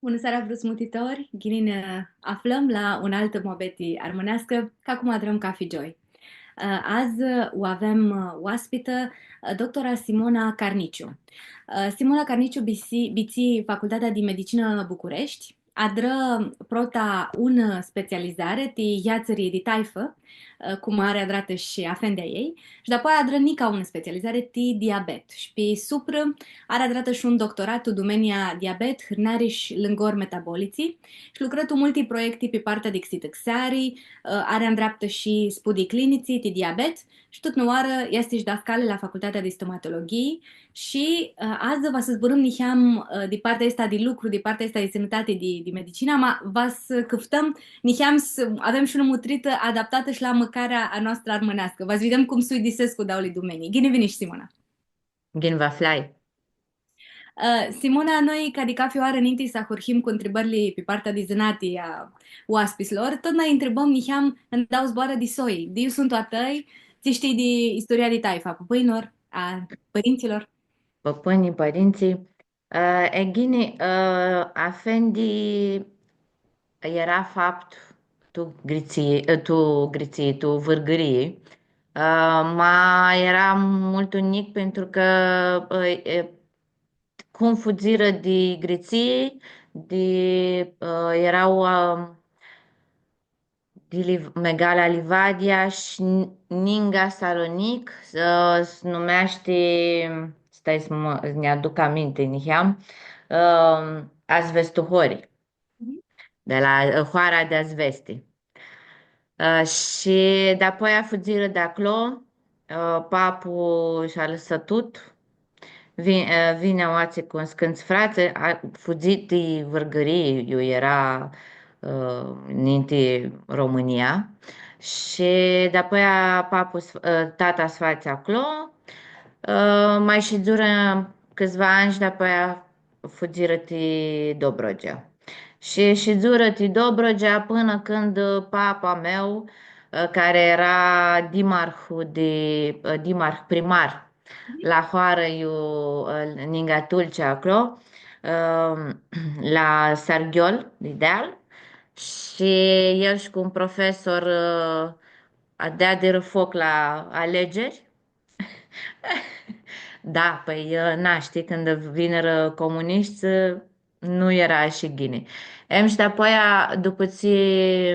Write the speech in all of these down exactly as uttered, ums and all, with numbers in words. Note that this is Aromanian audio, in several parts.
Bunã seara, vruts mutritori! Ghini nã aflãm la unã altã muabeti armãneascã, ca cum adrãm cafi gioi. Ã, adzã u avem, ã, oaspitã, ã, doctora Simona Carniciu. Ã, Simona Carniciu bitisi, bitisi Facultatea di Medicinã Bucureshti, adrã prota unã specializari ti yeatsãri di taifã, ã, cum ari adratã shi afendi a ljei, shi dapoaia adrã nica unã specializari ti diabet. Shi pi suprã ari adratã shi un doctorat tu dumenia diabet, hãrnari shi lãngori metabolitsi, shi lucrã tu multi proiecti pi partea di xitãxeari, ã, ari andreaptã shi studii clinici ti diabet, shi tutnãoarã easti shi dascalã la Facultatea di Stomatologhii, shi, ã, adzã va s-zburãm niheam, ã, di partea aestã di lucru, di partea aestã di sãnãtati, di, di medicinã, ma va s-cãftãm niheam s-avem shi unã mutritã adaptatã shi la mãcarea a noastrã armãneascã. Va s-videm cum s-uidisescu dauli dumenii. Ghini vinish, Simona! Ghini vã aflai! Ã, Simona, noi, ca di cafi oarã, ninti s-ahurhim cu ntribãrli pi partea di zãnati a oaspitslor, tut nã ntribãm niheam ndauã zboarã di soi, di iu suntu a tãi, tsi shtii di istoria di taifã a pãpãnjlor, a pãrintsãlor? Pãpãnjlji, pãrintsãlji. Ã, e ghini, ã, afendi eara faptu tu Gritsii, ã, tu Gritsii, tu Vãrgãrii. Ã, ma eara multu njic pentru cã, ã, e, cum fudzirã di Gritsii, di, ã, eara, ã, di Liv-, Megala Livadia shi n-, ninga Salonic, ã, s-numeashti, stai s-mã, s-nj-aduc aminti niheam, ã, Azvestuhori, di la, ã, hoara di Azvesti. Ã, shi dapoaia fudzirã di aclo, ã, papu sh-alãsã tut, vi-, ã, vini aoatsi cu niscãntsã frats, a, fudzi di Vãrgãrii, iu eara, ã, ninti Romãnia. Shi dapoaia papu s-, ã, tata s-fatsi aclo, ã, ma shidzurã cãtsiva anj shi dapoaia fudzirã ti Dobrogea. Shi shidzurã ti Dobrogea pãnã cãndu, ã, papa meu, ã, cari eara dimarhu di, ã, dimarh, primar la hoarã, iu, ã, ninga Tulcea aclo, ã, la Sarghiol, di deal, shi el shi cu un profesor, ã, a, deadirã foc la alegeri. Da, pãi, ã, na, shtii, cãndu vinirã comunishti, nu eara ashi ghini. Em, shi dapoaia, dupã tsi,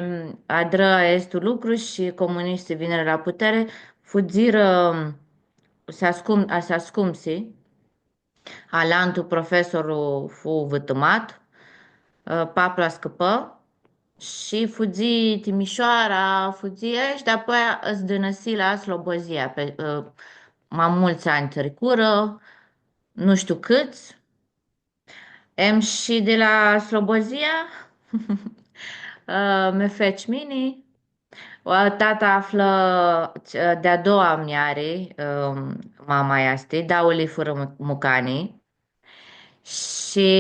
ã, adrã aestu lucru shi comunishtii vinirã la putere, fudzirã, s-ascum-, a, s-ascumsi, alantu profesoru fu vãtãmat, ã, paplu ascãpã shi fudzi Timishoara, fudzi, e, shi dapoaia s-dãnãsi la Slobozia, pi, ã, ma multsã anj tricurã, nu shtiu cãts. Em, shi di la Slobozia, ã, mi feci mini, ã, tata aflã, ã, di-a doua mljari, ã, mama easti, dauli furã mu-, mucani. Shi,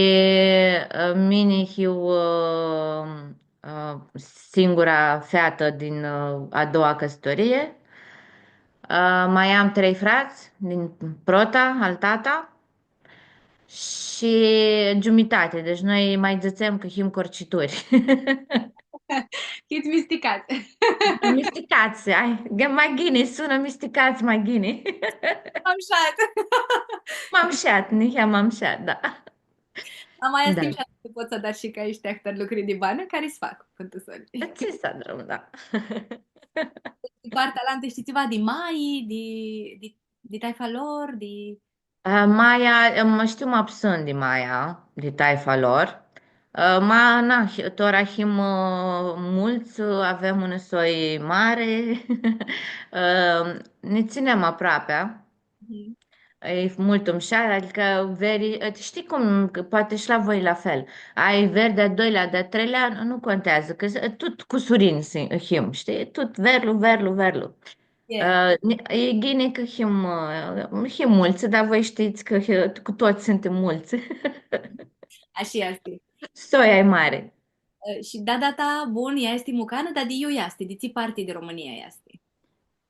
ã, mini hiu, ã, ã, singura featã din, ã, a doua cãsãtorie. Ã, ma am trei frats din prota, al tata. Shi giumitati, deci noi ma dzãtsem cã him corcituri. Hits misticats. Misticats, ai, ma ghini, sunã misticats, ma ghini. Ma mushat. Ma mushat, niheam ma mushat, da. Ama easti mushat s-ti pots s-adari shi cã aeshti ahtãri lucri di banã, cari s-fac, pãn tu soni. Tsi s-adrãm, da. Di partea alantã, shtii tsiva di mai, di, di, di taifa lor, di A, maia, ma shtiu ma psãn di maia, di taifa lor. A, ma, na, hi-, tora him, ã, multsã, avem unã soi mari, ã, nã tsãnem aproapea. Mhm. E multu mushat, adicã veri, ã, shtii cum, cã poati shi la voi la fel. Ai veri di-a doilea, di-a treilea, nu, nu conteadzã, cã s-, tut cusurinj si-, him, shtii? Tut verlu, verlu, verlu. E. Ã, ni-, e ghini cã him, ã, him multsã, dar voi shtits cã hi-, cu tots suntem multsã. Ashi easti. Soia e mari. Ã, shi dada ta, bun, ea easti mucanã, dar di iu easti? Di tsi parti di Romãnia easti?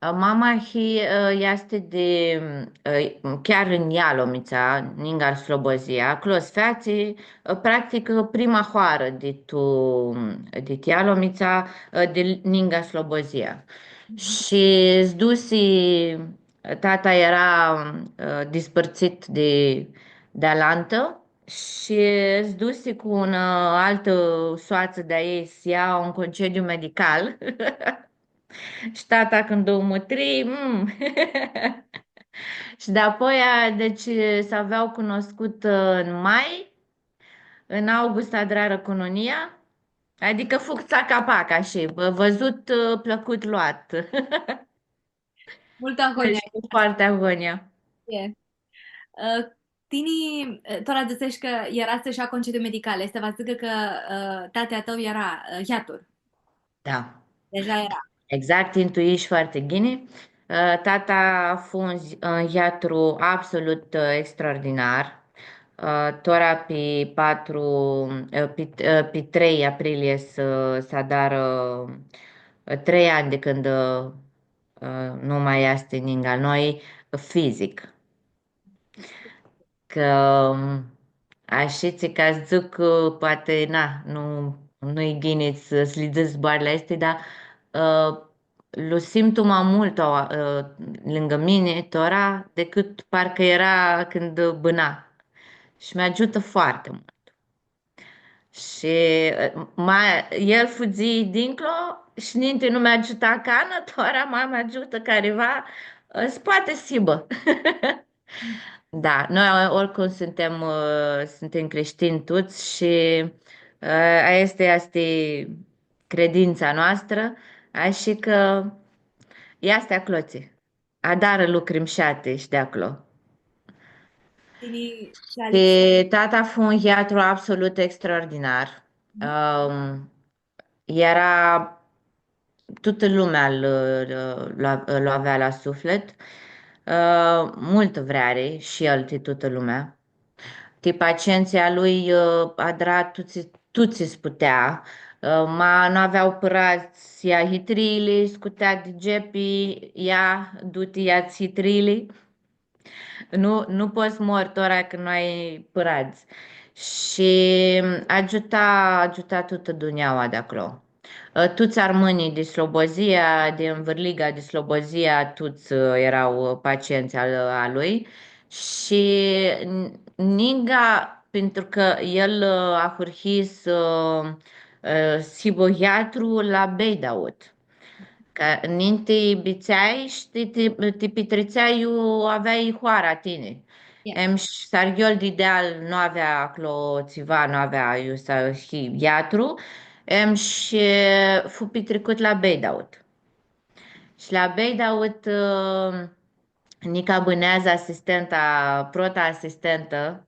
Mama hi, ã, easti di, ã, chiar tu Ialomitsa, ningã Slobozia, aclo s-featsi, ã, practic, ã, prima hoarã di tu, di Ialomitsa, ã, di ningã Slobozia. Shi s-dusi, tata eara, ã, dispãrtsit di, di alantã shi s-dusi cu unã altã soatsã di-a ei s-ia un concediu medical. Shi tata cãndu u mutri, mm. Shi dapoaia, deci, s-avea cunuscutã, ã, tu mai, tu august adrarã cununia, adicã fu capac, ashi, vã-, vãzut, ã, plãcut, luat. Multu agonja. Deci, foarte agonja. E. Ã, tini, ã, tora dzãseshi cã eara s-ia concediu medical, easti va s-dzãcã cã, ã, tati a tãu eara, ã, yiatur. Da. Deja eara. Exact, intuishi foarte ghini. Ã, tata fu un zi-, un yiatru absolut, ã, extraordinar. Ã, tora pi patru, ã, pi, ã, pi trei aprilie s-, s-adarã, ã, trei anj di cãndu, ã, ã, nu ma easti ningã noi, fizic. Cã, ãm, ashitsi ca s-dzãc, ã, poati, na, nu, nu-i ghini s-, s-li dzãts zboarãli aesti, dar, ã, lu simtu ma multu, ã, lãngã mini, tora, dicãt parcã eara cãndu bãna. Shi mi agiutã foarte multu. Shi, ã, ma, el fudzi dinclo shi ninti nu mi agiuta canã, tora ma mi agiutã cariva, ã, s-poati s-hibã. Da, noi oricum suntem, ã, suntem creștini tuts shi, ã, aestã easti credința noastră, ashi cã easti aclotsi. Adarã lucri mshati shi di aclo. Tini, shi Alex? E, tata fu un yiatru absolut extraordinar. Mhm. Ãm, eara, tutã lumea lu, lu, lu avea la suflet. Ã, multã vreari shi el ti tutã lumea. Ti pacientsãlj a lui, ã, adra tut tsi, tut tsi s-putea, ã, ma nu avea pãradz, ia hitriili, scutea di gepi, ia, du-ti, ia-ts hitriili. Nu, nu pots s-mori tora cã nu ai pãradz. Shi agiuta, agiuta tutã dunjaua di aclo. Ã, tuts armãnjlji di Slobozia, di anvãrliga di Slobozia, tuts, ã, eara, ã, pacientsã a, a lui. Shi n-, ninga, pentru cã el, ã, ahurhi s-, ã, ã, s-hibã yiatru la Beidaud. Cã ninti bitseai shi ti, ti, ti pitritseai iu aveai hoara tini. Ia. Em, sh-, Sarghiol di Deal nu avea aclo tsiva, nu avea iu s-hibã yiatru. Em, shi fu pitricut la Beidaud. Shi la Beidaud, ã, nica bãneadzã asistenta, prota asistentã,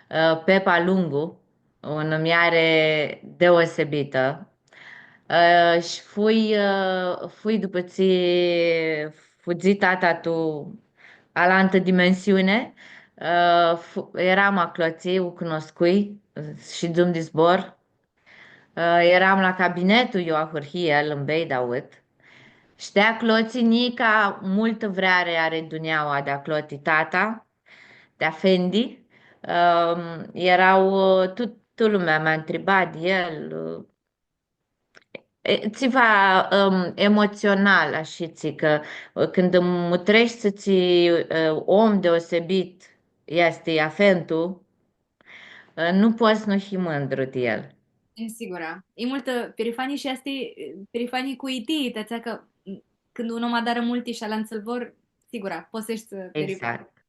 ã, Pepa Lungu, unã muljari deosebitã. Ã, shi fui, ã, fui dupã tsi fudzi tata tu alantã dimensiuni, ã, fu-, eram aclotsi, u cunuscui, ã, shidzum di zbor. Ã, eram la cabinetul iu ahurhi el, tu Beidaud. Shi di aclotsi nica multã vreari ari dunjaua di aclo ti tata, ti afendi. Ãm, eara, ã, tutã lumea mi ntriba di el, ã, e, tsiva, ãm, emotsional, ashitsi, cã, ã, cãndu mutreshti tsi, ã, om deosebit easti afendu, ã, nu pots s-nu hii mãndru di el. E, sigura. E multã pirifanii shi easti, ã, pirifanii cu itii, ti atsea cã, m, cãndu un om adarã multi shi alantsã-l vor, sigura, pots s-eshti, ã, pirifan. Exact.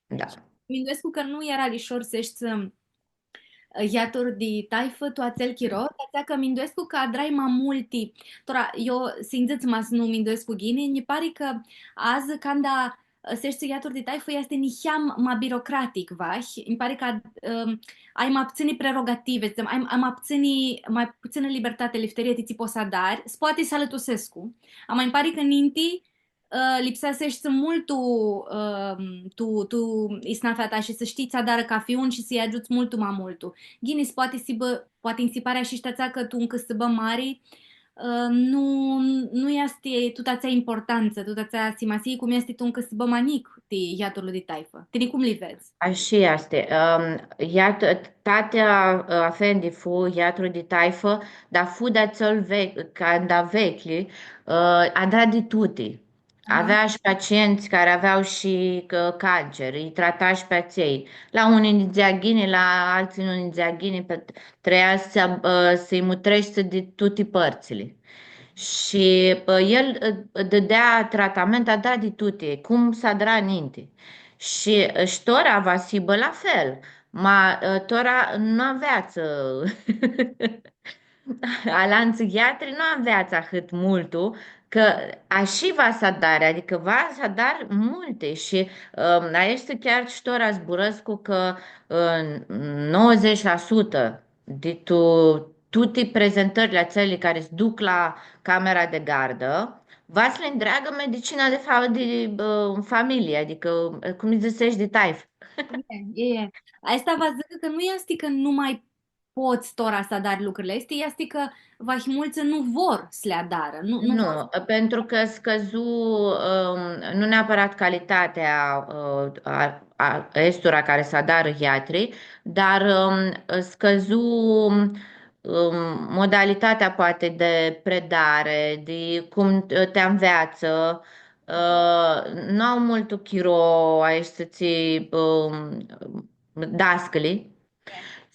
Da. Minduescu cã nu eara lishor s-eshti, ã, yiatur di taifã tu atsel chiro, ti atsea cã minduescu cã adrai ma multi. Tora, eu, sindzãts, ma s-nu minduescu ghini, nji pari cã adzã, canda, ã, s-eshti yiatur di taifã, easti niheam ma birocratic, vahi. Nji pari cã, ãm, ai ma putsãni prerogative, dzãtsem, ai, ai ma putsãni, ma putsãnã libertati, lifterie, ti tsi pots s-adari, s-poati s-alãtusescu. Ama nji pari cã ninti, ã, lipsea s-eshti multu, ãm, tu, tu isnafea ta shi s-shtii tsi adarã cafi un shi s-lji agiuts multu ma multu. Ghini, s-poati s-hibã, poati nji si pari ashi shi ti atsea cã tu un cãsãbã mari, ã, nu, nu easti tutã atsea importantsã, tutã atsea simasii, cum easti tu un cãsãbã ma njic ti yatrul di taifã. Tini cum li vedz? Ashi easti. Ãm, yat-, tatea, ã, afendi fu yatru di taifã, dar fu di atsel ve-, canda veclji, ã, adra di tuti. Aha. Avea shi pacientsã cari avea shi, ã, cancer, lji trata shi pi atselj. La unii nji dzãtsea ghini, la altsã nu nji dzãtsea ghini, pi-, trebuia s-, ã, s-lji mutreshti di tuti pãrtsãli. Shi, ã, el, ã, dãdea tratament, adra di tuti, cum s-adra ninti. Shi, ã, shi tora va s-hibã la fel, ma, ã, tora nu anveatsã, alantsã yatri nu anveatsã ahãt multu, cã ashi va s-adari, adicã va s-adari multi shi, ã, aeshti chiar shi tora zburãscu cã, ã, nouăzeci la sută di tu, tuti prezentãrli atseali cari s-duc la camera di gardã, va s-li ndreagã medicina di fa-, di, ã, familie, adicã, ã, cum dzãsesh, di taifã. E, e, e. Aestã va s-dzãcã cã nu easti cã nu ma pots tora s-adari lucrili aesti, easti cã vahi multsã nu vor s-li adarã. Nu, nu vor. Nu, pentru cã scãdzu, ãm, nu neapărat calitatea, ã, a, a aestora cari s-adarã yatri, dar, ãm, scãdzu, ãm, modalitatea poate de predare, di cum t-, ti anveatsã, ã, nu au multu chiro aeshti, ãm, dascãlji.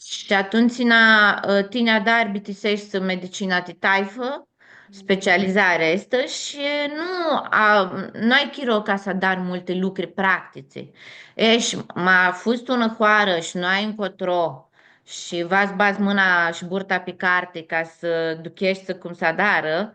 Shi atumtsea, ã, tini adari bitiseshti medicina ti taifã, specializarea aestã shi nu, a, nu ai chiro ca s-adari multi lucri practici. E, shi ma fustu unã hoarã shi nu ai ncotro shi va s-badz mãna shi burta pi carti ca s-ducheshti cum s-adarã,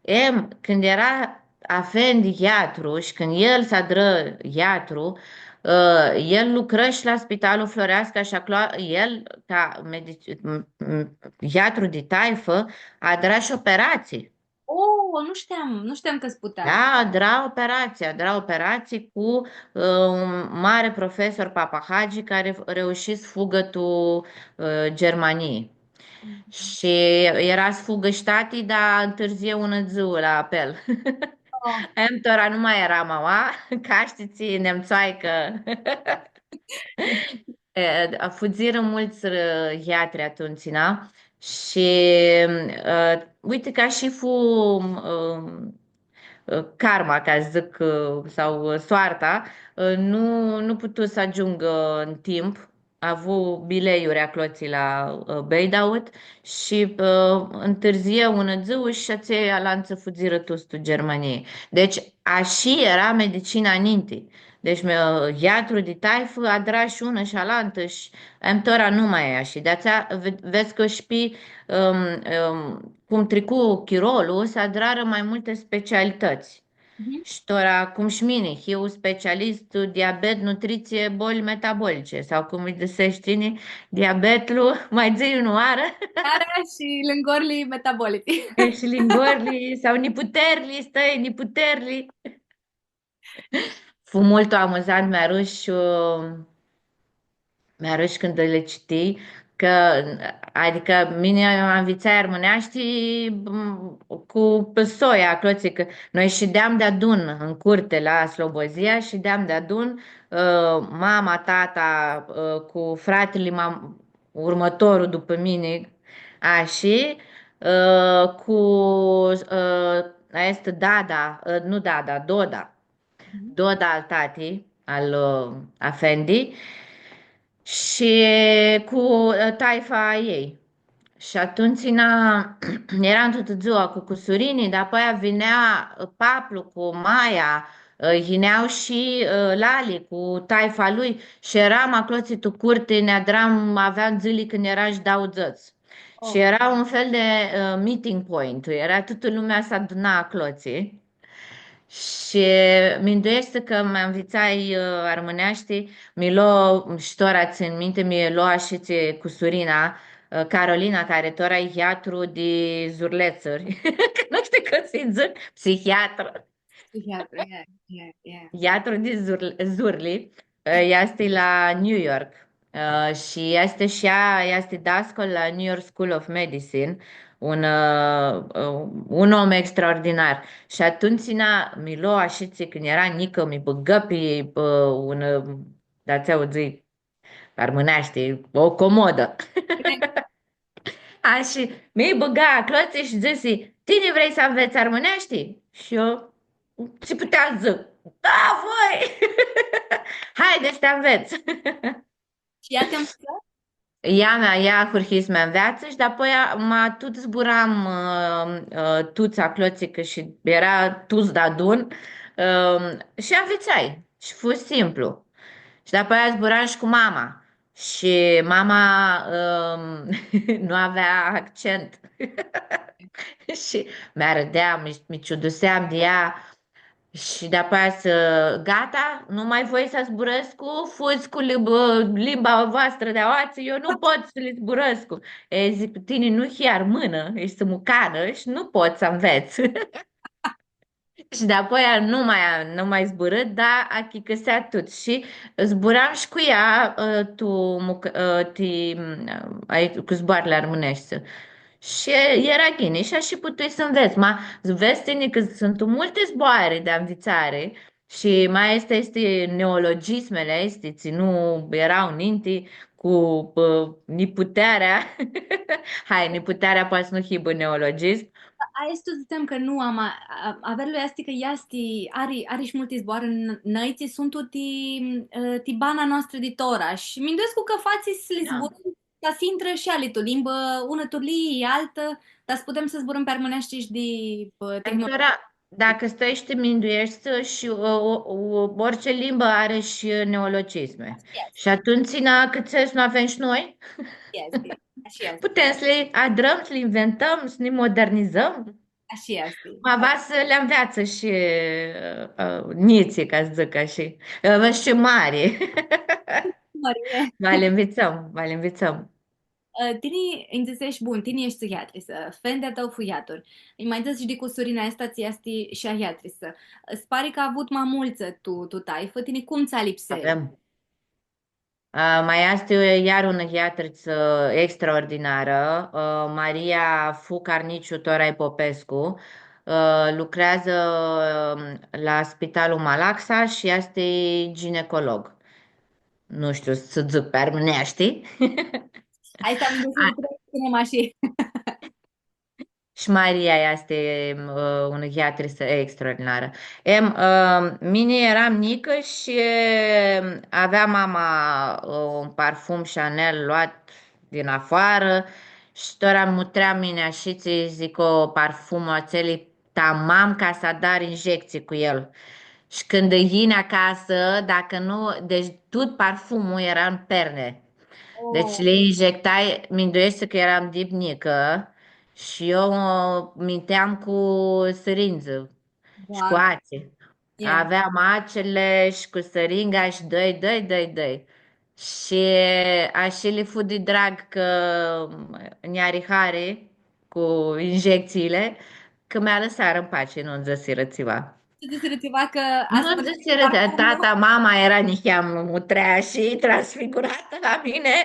e, cãndu eara afendi yatru shi cãndu el s-adrã yatru, ã, el lucrã shi la Spitalul Floreasca shi aclo el, ca medic-, m-, m-, yatru di taifã, adra shi operatsii. O, nu shteam, nu shteam cã s-putea. Da, adra operatsii, adra operatsii cu, ã, un mari profesor, Papahagi, cari reushi s-fugã tu, ã, Germanii. Mhm. Shi eara s-fugã shi tati, dar ntãrzie unã dzuã la apel. Oh. Em, tora nu ma earam aua, ca shtii tsi, nemtsoaicã. E, a, fudzirã multsã, ã, yatri atumtsea, shi, ã, uite, ca shi fu, ã, ã, karma, ca s-dzãc, ã, sau, ã, soarta, ã, nu, nu putu s-agiungã tu timp, avu bileiuri aclotsi la, ã, Beidaud shi, ã, ntãrzie unã dzuã shi atselj alantsã fudzirã tuts tu Germanii. Deci, ashi eara medicina ninti. Deci, me-, yatru di taifã adra shi unã shi alantã shi, em, tora nu ma e ashi. Di-atsea ve-, vedz cã shi pi, ãm, ãm, cum tricu chirolu, s-adrarã ma multi specialitãts. Mhm. Shi tora, cum shi mini, hiu specialist tu diabet, nutritsii, boli metabolice, sau cum lji dzãsesh tini, diabetlu, ma dzã unã oarã. Oarã shi lingorli metabolici. E, shi lingorli, sau niputerli, stãi, niputerli. Fu multu amuzant, mi-arush, ã, mi-arush cãndu li citii, cã, adicã, mini anvitsai armãneashti, m, cu, pi soi, aclotsi, cã noi shideam deadun tu curti la Slobozia, shideam deadun, ã, mama, tata, ã, cu fratili, mam-, urmãtorlu dupã mini, ashi, ã, cu, ã, aestã dada, ã, nu dada, doda. Mhm. Doda al tati, al, ã, afendi, shi cu, ã, taifa a ljei. Shi atumtsea earam tutã dzua cu cusurinjlji, dapoaia vinea, ã, paplu cu maia, ã, yinea shi, ã, lali cu taifa lui shi earam aclotsi tu curti, nã adram, aveam dzãli cãndu earam shi dauãdzãts. Oh. Shi eara un fel di, ã, meeting point, eara tutã lumea s-aduna aclotsi. Shi mindueshti cã mi anvitsai, ã, armãneashti, mi lo, shi tora tsãn minti, mi lo ashitsi cusurina, ã, Carolina, cari tora e yatru di zurletsuri. Cã nu shtiu cum s-dzãc, psihiatru. Psihiatru, yeah, yeah, yeah. Yatru di zur-, zurli, ã, easti la New York. Ã, shi easti shi ea, easti dascal la New York School of Medicine. un, ã, ã, un om extraordinar. Shi atumtsea mi lo ashitsi, cãndu eara njicã, mi bãgã pi, ã, un, ã, da, tsi dzãc, armãneashti, o comodã. A, shi mi bãgã aclotsi shi dzãsi: „Tini vrei s-anvets armãneashti?” Shi eu, tsi puteam s-dzãc? „Da, voi!” „Haide s-ti anvets!” Shi ea ti anvitsã? Ea mea, ea ahurhi s-mi anveatsã shi dapoaia ma tut zburam, ã, ã, tuts aclotsi, cã shi eara tuts deadun, ã, shi anvitsai. Shi fu simplu. Shi dapoaia zburam shi cu mama. Shi mama, ãm, nu avea accent. Shi mi arãdea, mi, mi ciuduseam di ea. Shi dapoaia s-, gata, nu mai voi s-zburãscu, fudz cu limba, limba voastrã di aoatsi, eu nu pot s-li zburãscu. E, dzãc, tini nu hii armãnã, eshti mucanã shi nu pots s-anvets. Shi dapoaia nu mai, nu mai zburã, dar achicãsea tut. Shi zburam shi cu ea, ã, tu, muc-, ã, ti, ã, ai, cu zboarãli armãneshti. Shi eara ghini, shi ashi putui s-anvets. Ma, vedz tini cã suntu multi zboarã di anvitsari shi ma easti, easti neologismili, easti, tsi nu eara ninti cu, ã, niputearea. Hai, niputearea poati s-nu hibã neologism. Aestã dzãtseam cã nu am a, a, averlu easti cã easti, ari, ari shi multi zboarã n-, noi tsi suntu ti, ã, ti bana noastrã di tora. Shi minduescu cã fatsi s-li zburãm ta s-intrã shi eali tu limbã, unã turlii, altã, ta s-putem s-zburãm pi armãneashti shi di, ã, tehnologie. Tora, dacã stai shi ti mindueshti shi, ã, o, o, orice limbã ari shi neologismi. Ashi easti. Shi atumtsea, cãtse s-nu avem shi noi? Ashi easti, ashi easti. Putem s-li adrãm, s-li inventãm, s-li modernizãm. Ashi easti. Ma va s-li anveatsã shi, ã, njitslji, ca s-dzãc ashi. Ã, va shi mari. Mari. Va li nvitsãm, va li nvitsãm. Ã, tini nj-dzãseshi, bun, tini eshti psihiatrisã, fendi a tãu fu yiatur. Nj-ma dzãseshi di cusurina aestã tsi easti shi ea yiatrisã. S-pari cã avut ma multsã tu, tu taifã, tini cum tsã alipsea? Avem. Ã, ma easti iar unã yiatritsã extraordinarã, ã, Maria Fucarniciu Torai Popescu, ã, lucreadzã, ã, la Spitalul Malaxa shi easti ginecolog. Nu shtiu s-dzãc pi armãneashti. Hai s-am dus. A- Shi Maria easti, ã, unã yiatrisã extraordinarã. Em, ã, mini eram njicã shi avea mama, ã, un parfum Chanel loat din afarã shi tora mutrea mini ashitsi, dzãc, o, parfumlu atsel e tamam ca s-adar injectsii cu el. Shi cãndu yini acasã, dacã nu, deci tut parfumlu eara tu perni. Deci li injectai, mindueshti cã eram dip njicã shi eu, ã, minteam cu sirindzã shi cu atsi. Wow. Ia. Aveam atsili shi cu siringa shi dai, dai, dai, dai. Shi ashi li fu di drag cã nj-ari hari cu injectsiili, cã mi alãsarã ãn pace, nu-nj dzãsirã tsiva. Nu-nj dzãsirã tsiva cã... Nu-nj dzãsirã, tata, mama eara niheam mutrea shi transfiguratã la mini.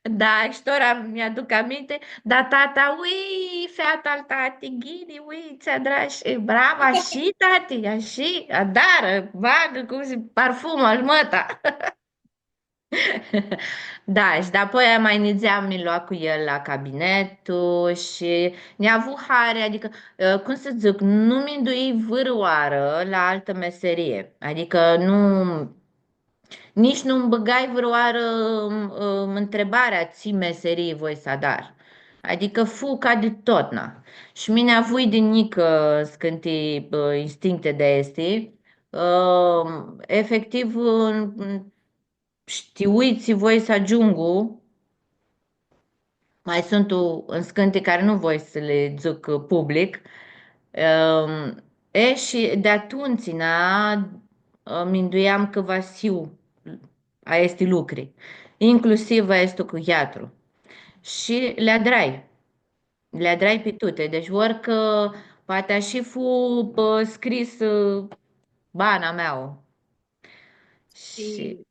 Da, shi tora nj-aduc aminti, da, tata, ui, feata al tati, ghini, ui, tsi adrash, brava, shi tati, ashi, adarã, bagã, cum dzãc, parfumlu al mãta. Da, shi dapoaia ma nidzeam, mi lua cu el la cabinetu shi nj-avu hari, adicã, ã, cum s-dzãc, nu mindui vãrãoarã la altã meserie. Adicã nu, nitsi nu-nj bãgai vãrãoarã, ã, ãntribarea, tsi meserii voi s-adar. Adicã fu ca di totna. Shi mini avui di njicã, ã, niscãnti, ã, instincti di aesti. Ã, efectiv, ã, shtiu tsi voi s-agiungu, ma suntu niscãnti cari nu voi s-li dzãc public. Ãm, e, shi di atumtsea, ã, minduiam cã va s-hiu aesti lucri, inclusiv aestu cu yiatru. Shi li adrai. Li adrai pi tuti. Deci, ori cã poati ashi fu, ã, scris, ã, bana mea. Shi... Shi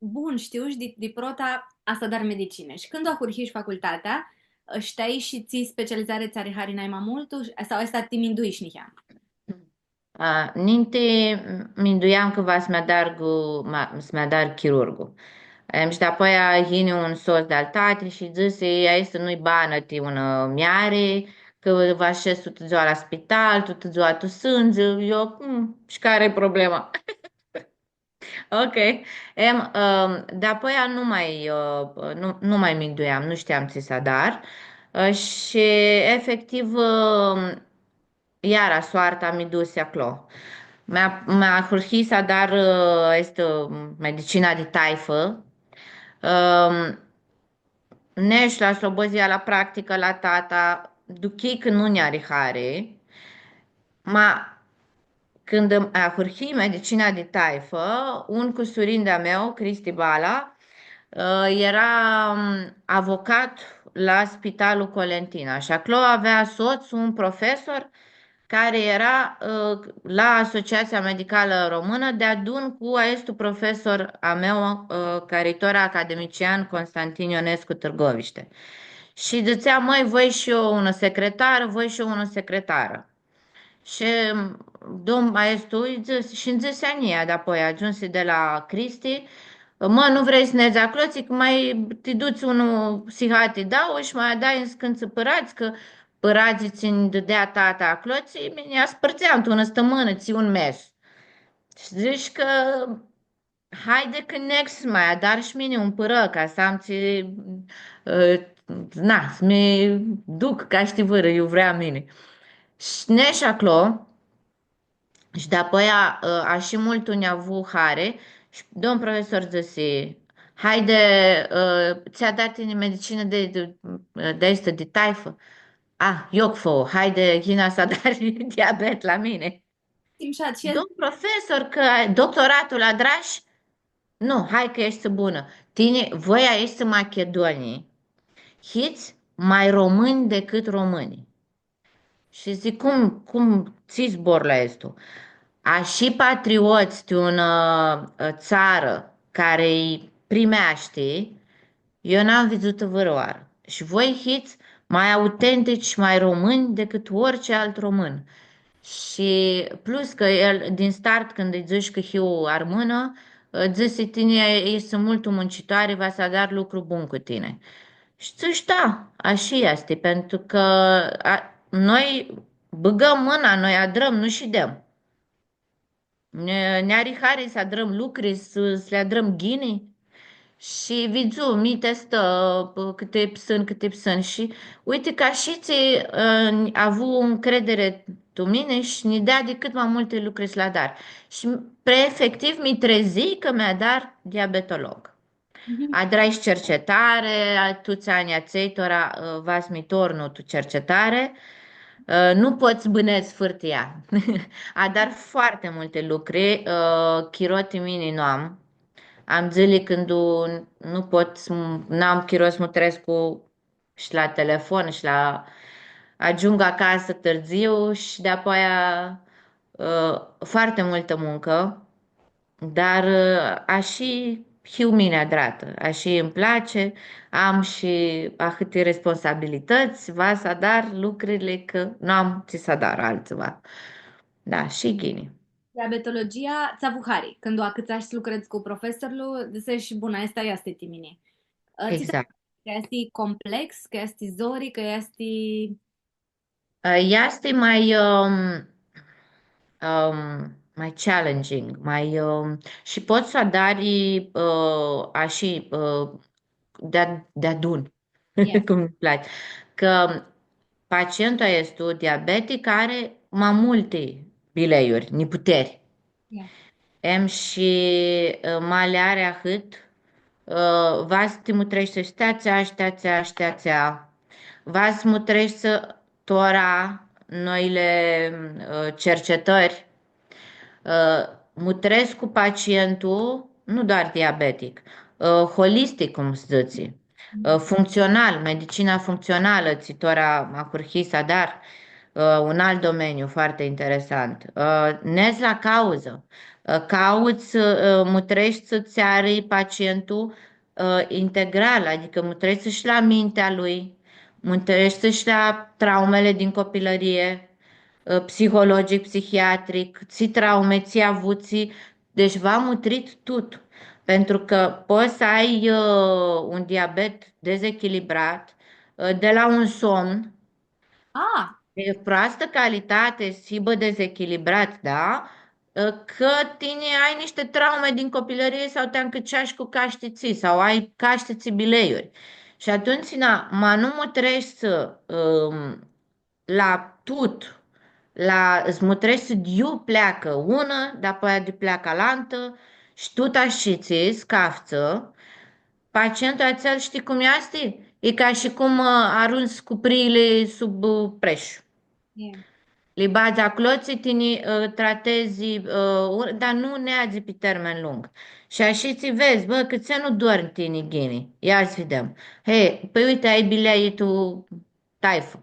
bun, shtiu, shi di, di prota va s-adar medicinã. Shi cãndu ahurhish facultatea, Ã, shtii shi tsi specializari tsã ari hari nai ma multu? Sau aestã ti minduishi niheam? A, ninti, m-, minduiam cã va s-mi adargu, ma, s-mi adar chirurgu. Em, shi dapoaia yini un sots di-al tati shi dzãsi, „Aestã nu-i banã ti unã, ã, muljari, cã va shedz tutã dzua la spital, tutã dzua tu sãndzi.” Eu, „Mm, shi cari-i problema?” Ok. Em, ãm, dapoaia nu mai, ã, nu, nu mai minduiam, nu shteam tsi s-adar. Ã, shi efectiv, ãm, iara soarta mi dusi aclo. Mi, mi ahurhii s-adar, ã, aestã, ã, medicina di taifã. Ãm, nesh la Slobozia la practicã la tata, duchii cã nu nj-ari hari. Ma cãndu ahurhii medicina di taifã, un cusurin di-a meu, Cristi Bala, ã, eara, ãm, avocat la Spitalul Colentina shi aclo avea sots un profesor cari eara, ã, la Asociatsia Medicalã Românã, deadun cu aestu profesor a meu, ã, cari tora academician, Constantin Ionescu Târgoviște. Shi dzãtsea, „Mãi, voi shi eu unã secretarã, voi shi eu unã secretarã.” Shi, dom-, aestu, ãlj dzãsi, shi nji dzãsi a njia, dapoaia agiumsi di la Cristi, „Mã, nu vrei s-nedz aclotsi, cã ma ti duts unã sihati, dauã, shi ma adari niscãntsã pãradz, cã pãradzlji tsi nj-dãdea tata aclotsi, mini aspãrdzeam tu unã stãmãnã, tsi un mes.” Shi dzãsh cã haide cã neg s-ma adar shi mini un pãrã, ca s-am tsi, ã, na, s-mi duc ca shtii vãrã, iu vream mini. Shi nesh aclo, shi dapoaia, ã, ashi multu nj-avu hari, shi domn profesor dzãsi, „Haide, ã, tsi adari tini medicinã di, di, di aestã di taifã?” „Ah, eu cã fã, haide, yinã s-adari diabet la mini.” Shtim shi atsel. „Domn profesor, cã doctoratul adrash?” „Nu, hai cã eshti bunã. Tini, voi eshti Machidonii, hits ma romãnj dicãt romãnjlji.” Shi dzãc, „Cum, cum, tsi zbor la aestu? Ashi patriots ti unã, ã, tsarã cari lji primeashti, eu n-am vidzutã vãrãoarã. Shi voi hits ma autentici shi ma romãnj dicãt orice alt român.” Shi plus cã el, din start, cãndu lji dzãsh cã hiu armãnã, dzãsi, „Tini eshti multu muncitoari, va s-adar lucru bun cu tini.” Shi dzãsh, „Da, ashi easti, pentru cã, a, noi bãgãm mãna, noi adrãm, nu shidem.” Nã, nã ari hari s-adrãm lucri, s-, s-li adrãm ghini. Shi vidzu, mi testã, pã, cãti psãn, cãti psãn. Shi uite cã ashitsi, ã, avu ncredere tu mini shi nji deadi cãt ma multi lucri s-li adar. Shi pre-, efectiv mi trezii cã mi adar diabetolog. Mhm. Adrai shi cercetari, a, tuts anjlji atselj, tora, ã, va s-mi tornu tu cercetari, ã, nu pot s-bãnedz fãrã ti ea. Adar foarte multe lucri, ã, chiro ti mini nu am. Am dzãli cãndu nu pot s-, n-am chiro s-mutrescu shi la telefon, shi la, agiung acasã tãrdziu shi dapoaia, ã, foarte multă muncă, dar, ã, ashi hiu mini adratã, ashi nji place, am shi ahãti responsabilitãts, va s-adar lucrili, cã nu am tsi s-adar altsiva. Da, shi ghini. Diabetologia, tsã avu hari, cãndu acãtsash s-lucredz cu profesorlu, dzãsesh, „Bun, aestã easti ti mini.” Ã, tsi Exact. Cã easti complex, cã easti zori, cã easti... Ã, easti ma, ãm, ãm, ma challenging, ma, ãm, shi pots s-u adari, ã, ashi, ã, dea-, deadun, Yeah. cum nji place. Cã pacientul aestu diabetic ari ma multi bileiuri, niputeri. Yeah. Em shi, ã, ma li ari ahãt, ã, va s-ti mutreshti shi ti atsea, shi ti atsea, shi ti atsea. Va s-mutreshti tora noili, ã, cercetări, ã, mutrescu pacientul, nu doar diabetic, ã, holistic, cum s-dzãtsi. Ã, funcțional, medicina funcțională, tsi tora ahurhii s-adar, ã, un alt domeniu foarte interesant. Ã, nedz la cauzã. Ã, cauts, ã, mutreshti tsi ari pacientul, ã, integral, adicã mutreshti shi la mintea lui, Mutrescu shi la traumele din copilărie, ã, psihologic, psihiatric, tsi traume, tsi avutsi, deci va mutrit tut. Pentru că poți să ai, ã, un diabet dezechilibrat, ã, de la un somn, Ah, de proastă calitate, să hibã dezechilibrat, da? Ã, că tini ai niște traume din copilărie sau te încăceași cu caștiții sau ai caștiții bileiuri. Și atunci, na, ma nu mutrescu, ã, la tut, la, s-mutrescu di iu pleacã unã, dapoaia di iu pleacã alantã, shi tut ashitsi s-caftsã, pacientul atsel, shtii cum easti? E ca și cum, ã, arunci cupriile sub, ã, preș. e. Li badz aclo, tsi tini, ã, tratezi, ã, un-, dar nu neadzi pe termen lung. Shi ashitsi vedz, bă, cãtse nu dormi tini ghini? Ia s-videm. He, păi uite, ai bilei tu taifã.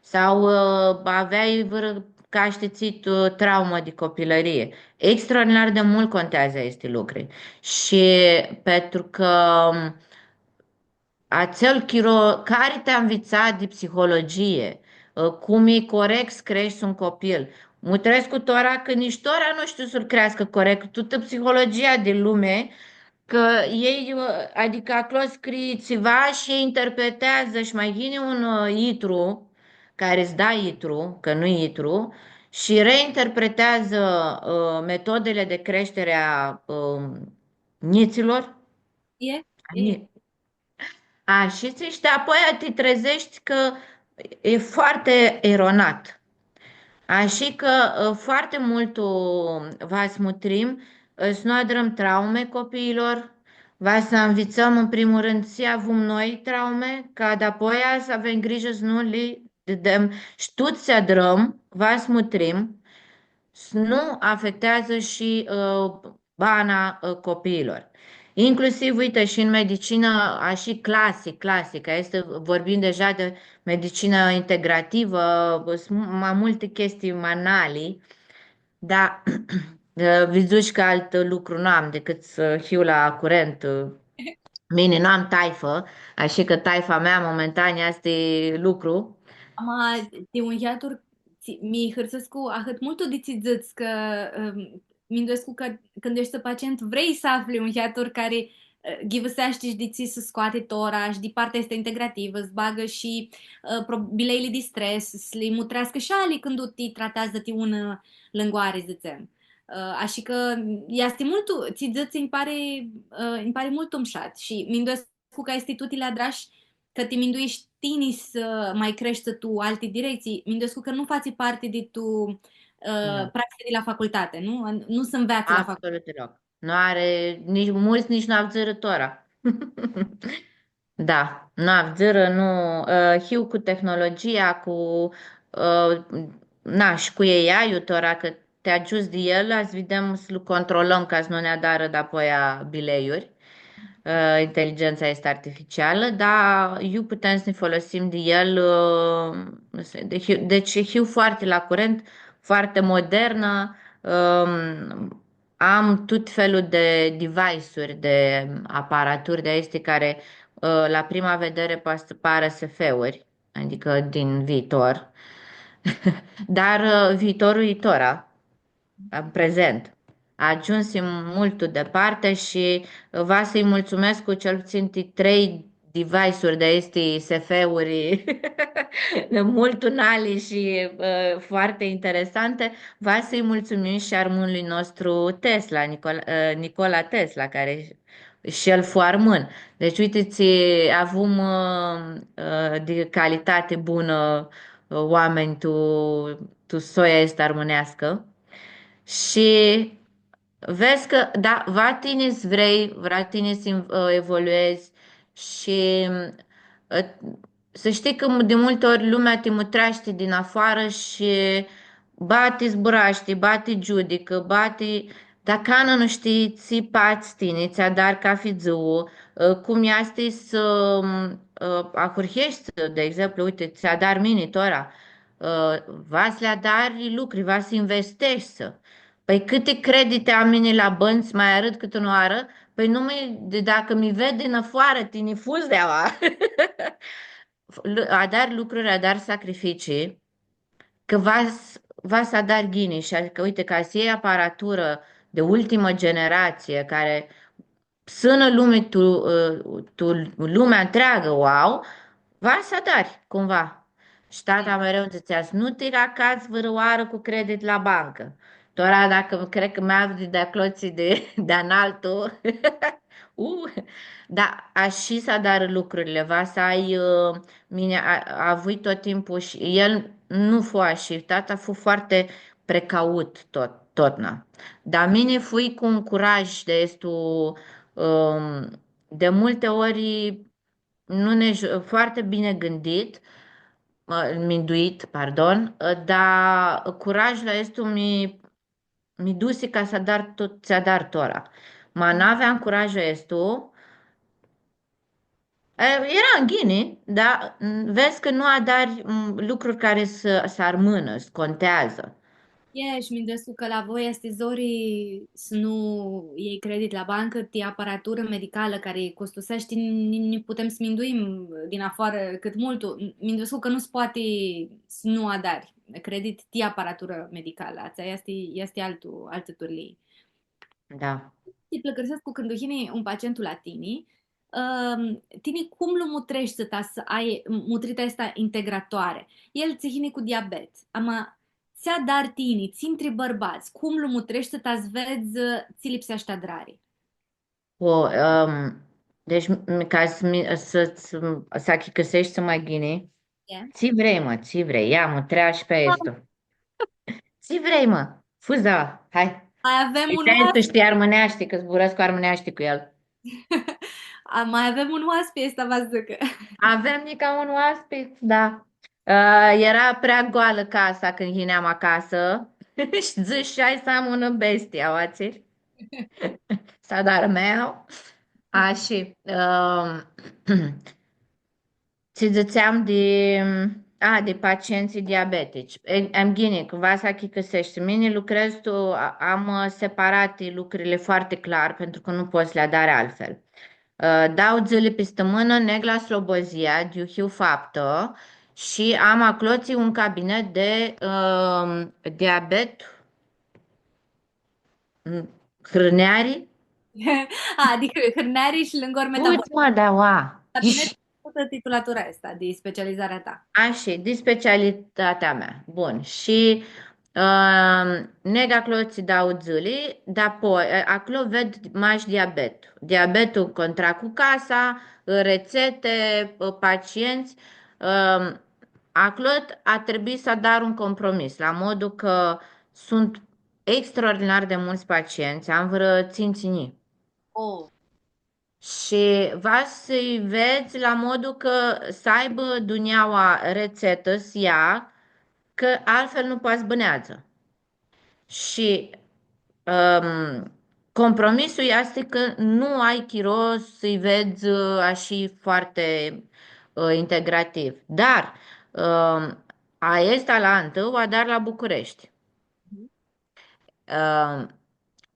Sau, ã, aveai vãrã, ca shtii, tu traumă de copilărie. Extraordinar de mult contează aceste lucruri. Și pentru că atsel chiro, cari ti-anvitsa di psihologie, ã, cum e corect s-creshti un copil. Mutrescu tora cã nitsi tora nu shtiu s-lu creascã corect. Tutã psihologia di lumi, cã ei, ã, adicã aclo scrii tsiva shi ei interpreteazã shi ma yini un, ã, itru, cari s-da itru, cã nu-i itru, shi reinterpreteazã, ã, metodele de creștere a, ã, nitsilor. E? A ni-, A, shi tsi, shi dapoaia ti trezeshti cã e foarte eronat. Ashi cã, ã, foarte multu va s-mutrim, ã, s-nu adrãm traume copiilor, va s-anvitsãm, în primul rând, tsi avum noi traume, ca dapoaia s-avem grijã s-nu li dãdem. Shi tut tsi adrãm, va s-mutrim, s-nu afecteadzã shi, ã, bana, ã, copiilor. Inclusiv, uite, shi în medicină, ashi clasic, clasic, este, vorbim deja de medicină integrativă, sunt mai multe chestii manali, dar, ã, vidzush cã alt lucru nu am decât s-hiu la curent, ã, mini nu am taifã, ashi cã taifa mea momentan este lucru. Ama, ti un hiatur, tsi-, mi hãrsescu ahãt multu di tsi dzãts, cã, ãm, minduescu cã cãndu eshti pacient vrei s-afli un hiatur cari, ã, ghivãseashti shi di tsi s-scoati tora, shi di partea aestã integrativã, s-bagã shi, ã, pro-, bileili di stres, s-li mutreascã shi ali cãndu ti trateadzã ti unã lãngoari, dzãtsem. Ã, ashi cã easti multu, tsi dzãts, nji pari, ã, nji pari multu mushat shi minduescu cu cã easti tu ti li adrash, cã ti mindueshti tini s-ma creshti tu alti directsii, minduescu cã nu fatsi parti di tu, ã, Nu. Praxi di la facultate, nu? Nu s-nveatsã la facultate. Absolut deloc. Nu are, nici multsã, nici nu avdzãrã tora. Da, nu avdzãrã, nu, ã, hiu cu tehnologia, cu, ã, na, shi cu A I-ul tora, cã ti agiuts di el, va s-videm s-lu controlãm ca s-nu nã adarã dapoaia bileiuri. Ã, inteligența este artificială, dar iu putem s-nã folosim di el, ã, nu știu, de hiu-, deci hiu foarte la curent, foarte modernă, ã, am tot felul de device-uri, de aparaturi de aesti care, ã, la prima vedere poate să pară S F-uri, adică din viitor, dar, ã, viitorul e tora, în prezent. Agiumsim multu departe shi va s-lji mulțumesc cu cel puțin ti trei device-uri de aesti S F-uri multu nali shi, ã, foarte interesante. Va s-lji mulțumim shi armãnlui nostru Tesla, Nicola, ã, Nicola Tesla, care shi el fu armãn. Deci, uite, tsi avum, ã, ã, di calitate bunã, ã, oaminj tu, tu soia aestã armãneascã. Shi vedz cã, da, va tini s-vrei, va tini s-, ã, evoluezi shi, ã, s-shtii cã di multi ori lumea ti mutreashti din afarã shi ba ti zburashti, ba ti giudicã, ba ti, dar canã nu shtii tsi badz tini, tsi adari cafi dzuã, ã, cum easti s-, ã, ahurheshti, de exemplu, uite, tsi adar mini tora, ã, va s-li adari lucri, va s-investeshti. Pãi cãti credite am mini la bãnci, ma arãd cãti unã oarã, pãi nu mi, di, dacã mi ved din afarã, tini fudz di aoa. lu-, adari lucruri, adari sacrificii, cã va s-, va s-adari ghini. Shi adicã, uite, ca s-ljei aparaturã di ultimã generatsii, cari sãnã lumi tu, ã, tu lumea ntreagã u au, va s-adari cumva. Shi tata mereu dzãtsea, s-nu ti acats vãrãoarã cu credit la bancã. Tora, dacã, cred cã mi-avdi di aclotsi di, di analtu. U, da, ashi s-adarã lucrurli, va s-ai, ã, mini a, avui tot timpul shi el nu fu ashi, tata fu foarte precaut tot, totna. Dar mini fui cu un curaj di aestu, ãm, di multe ori nu ne ju-, foarte bine gândit, ã, minduit, pardon, ã, dar curajlu aestu mi, mi dusi ca s-adar tut tsi adar tora. Ma n-aveam curajlu aestu, e, eara ghini, dar, m, vedz cã nu adari, m, lucruri cari s-, s-armãnã, s-, conteadzã. E, shi minduescu cã la voi easti zori s-nu ljei credit la bancã, ti aparaturã medicalã cari costuseashti, ni, ni putem s-minduim din afoarã cãt multu. Minduescu cã nu s-poati s-nu adari credit ti aparaturã medicalã. Atsea easti, easti altu, altã turlii. Da. Ti plãcãrsescu cãndu yini un pacientu la tini, ãm, tini cum lu mutreshti ta s-ai mutrita aestã integratoare? El tsi yini cu diabet. Ama tsi adari tini, tsi ntribãri badz, cum lu mutreshti ta s-vedz, ã, tsi lipseashti adrari? O, ãm, deci, m-, ca s-mi, s-, s-, s-achicãseshti ma ghini, e, tsi vrei, mã, tsi vrei? Ia, mutrea shi pi aestu. Tsi vrei, mã? Fudz, da, hai. Mai avem un oaspi. Shtei armãneashti, cã zburãscu armãneashti cu el. A, mai avem un oaspi, aestã va s-dzãcã. Avem nica un oaspi, da. Ã, eara prea goalã casa cãndu yineam acasã. Shi dzãsh, hai s-am unã bestie, aoatsi. S-adar meu. Ashi, ãm, tsi dzãtseam di, a, di pacientsãlj diabetici. E, em, ghini, cã va s-achicãseshti. Mini lucredz tu, a-, am, ã, separati lucrili foarte clar, pentru cã nu pots s-li adari altfel. Ã, dauã dzãli pi stãmãnã, neg la Slobozia, di iu hiu faptã, shi am aclotsi un cabinet di, ãm, diabet, m, hrãneari? A, di hr-, hrãneari shi lãngori metabolic. Uite, mã, da, ua. Cabinet cu titulatura aestã di specializarea ta. Ashi, di specialitatea mea. Bun. Shi, ãm, neg aclotsi dauã dzãli, dapoi, ã, aclo ved mash diabet. Diabetul contra cu casa, retsete, ã, pacientsã. Ãm, aclo a trebuit s-adar un compromis, la modul cã suntu extraordinar di multsã pacientsã, am vãrã tsintsi njilji. Oh. Shi va s-lji vedz la modul cã s-aibã dunjaua retsetã s-lja, cã altfel nu poati s-bãneadzã. Shi, ãm, compromisul easti cã nu ai chiro s-lji vedz, ã, ashi foarte, ã, integrativ. Dar, ãm, aestã alantã u adar la Bucureshti. Mhm. Ãm,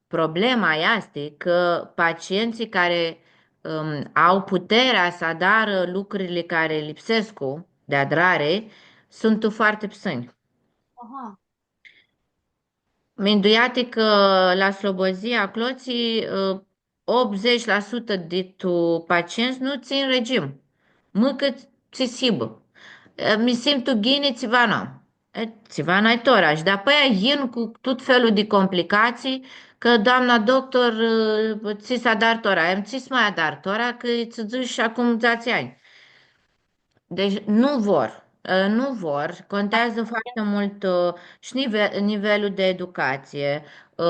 problema easti cã pacientsãlj cari, ãm, au puterea s-adarã lucrili cari lipsescu di adrari suntu foarte psãnj. Aha. Minduea-ti cã la Slobozia, aclotsi, ã, optzeci la sută di tu pacientsã nu tsãn regim. Mãcã tsi s-hibã. E, mi simtu ghini, tsiva n-am. E, tsiva n-ai tora. Shi dapoaia yin cu tut felul di complicatsii, cã doamna doctor, e, tsi s-adar tora? Em, tsi s-ma adar tora, cã tsã dzãsh acum dzatsi anj. Deci nu vor, e, nu vor. Contează foarte mult, e, și nive-, nivelul de educație, e,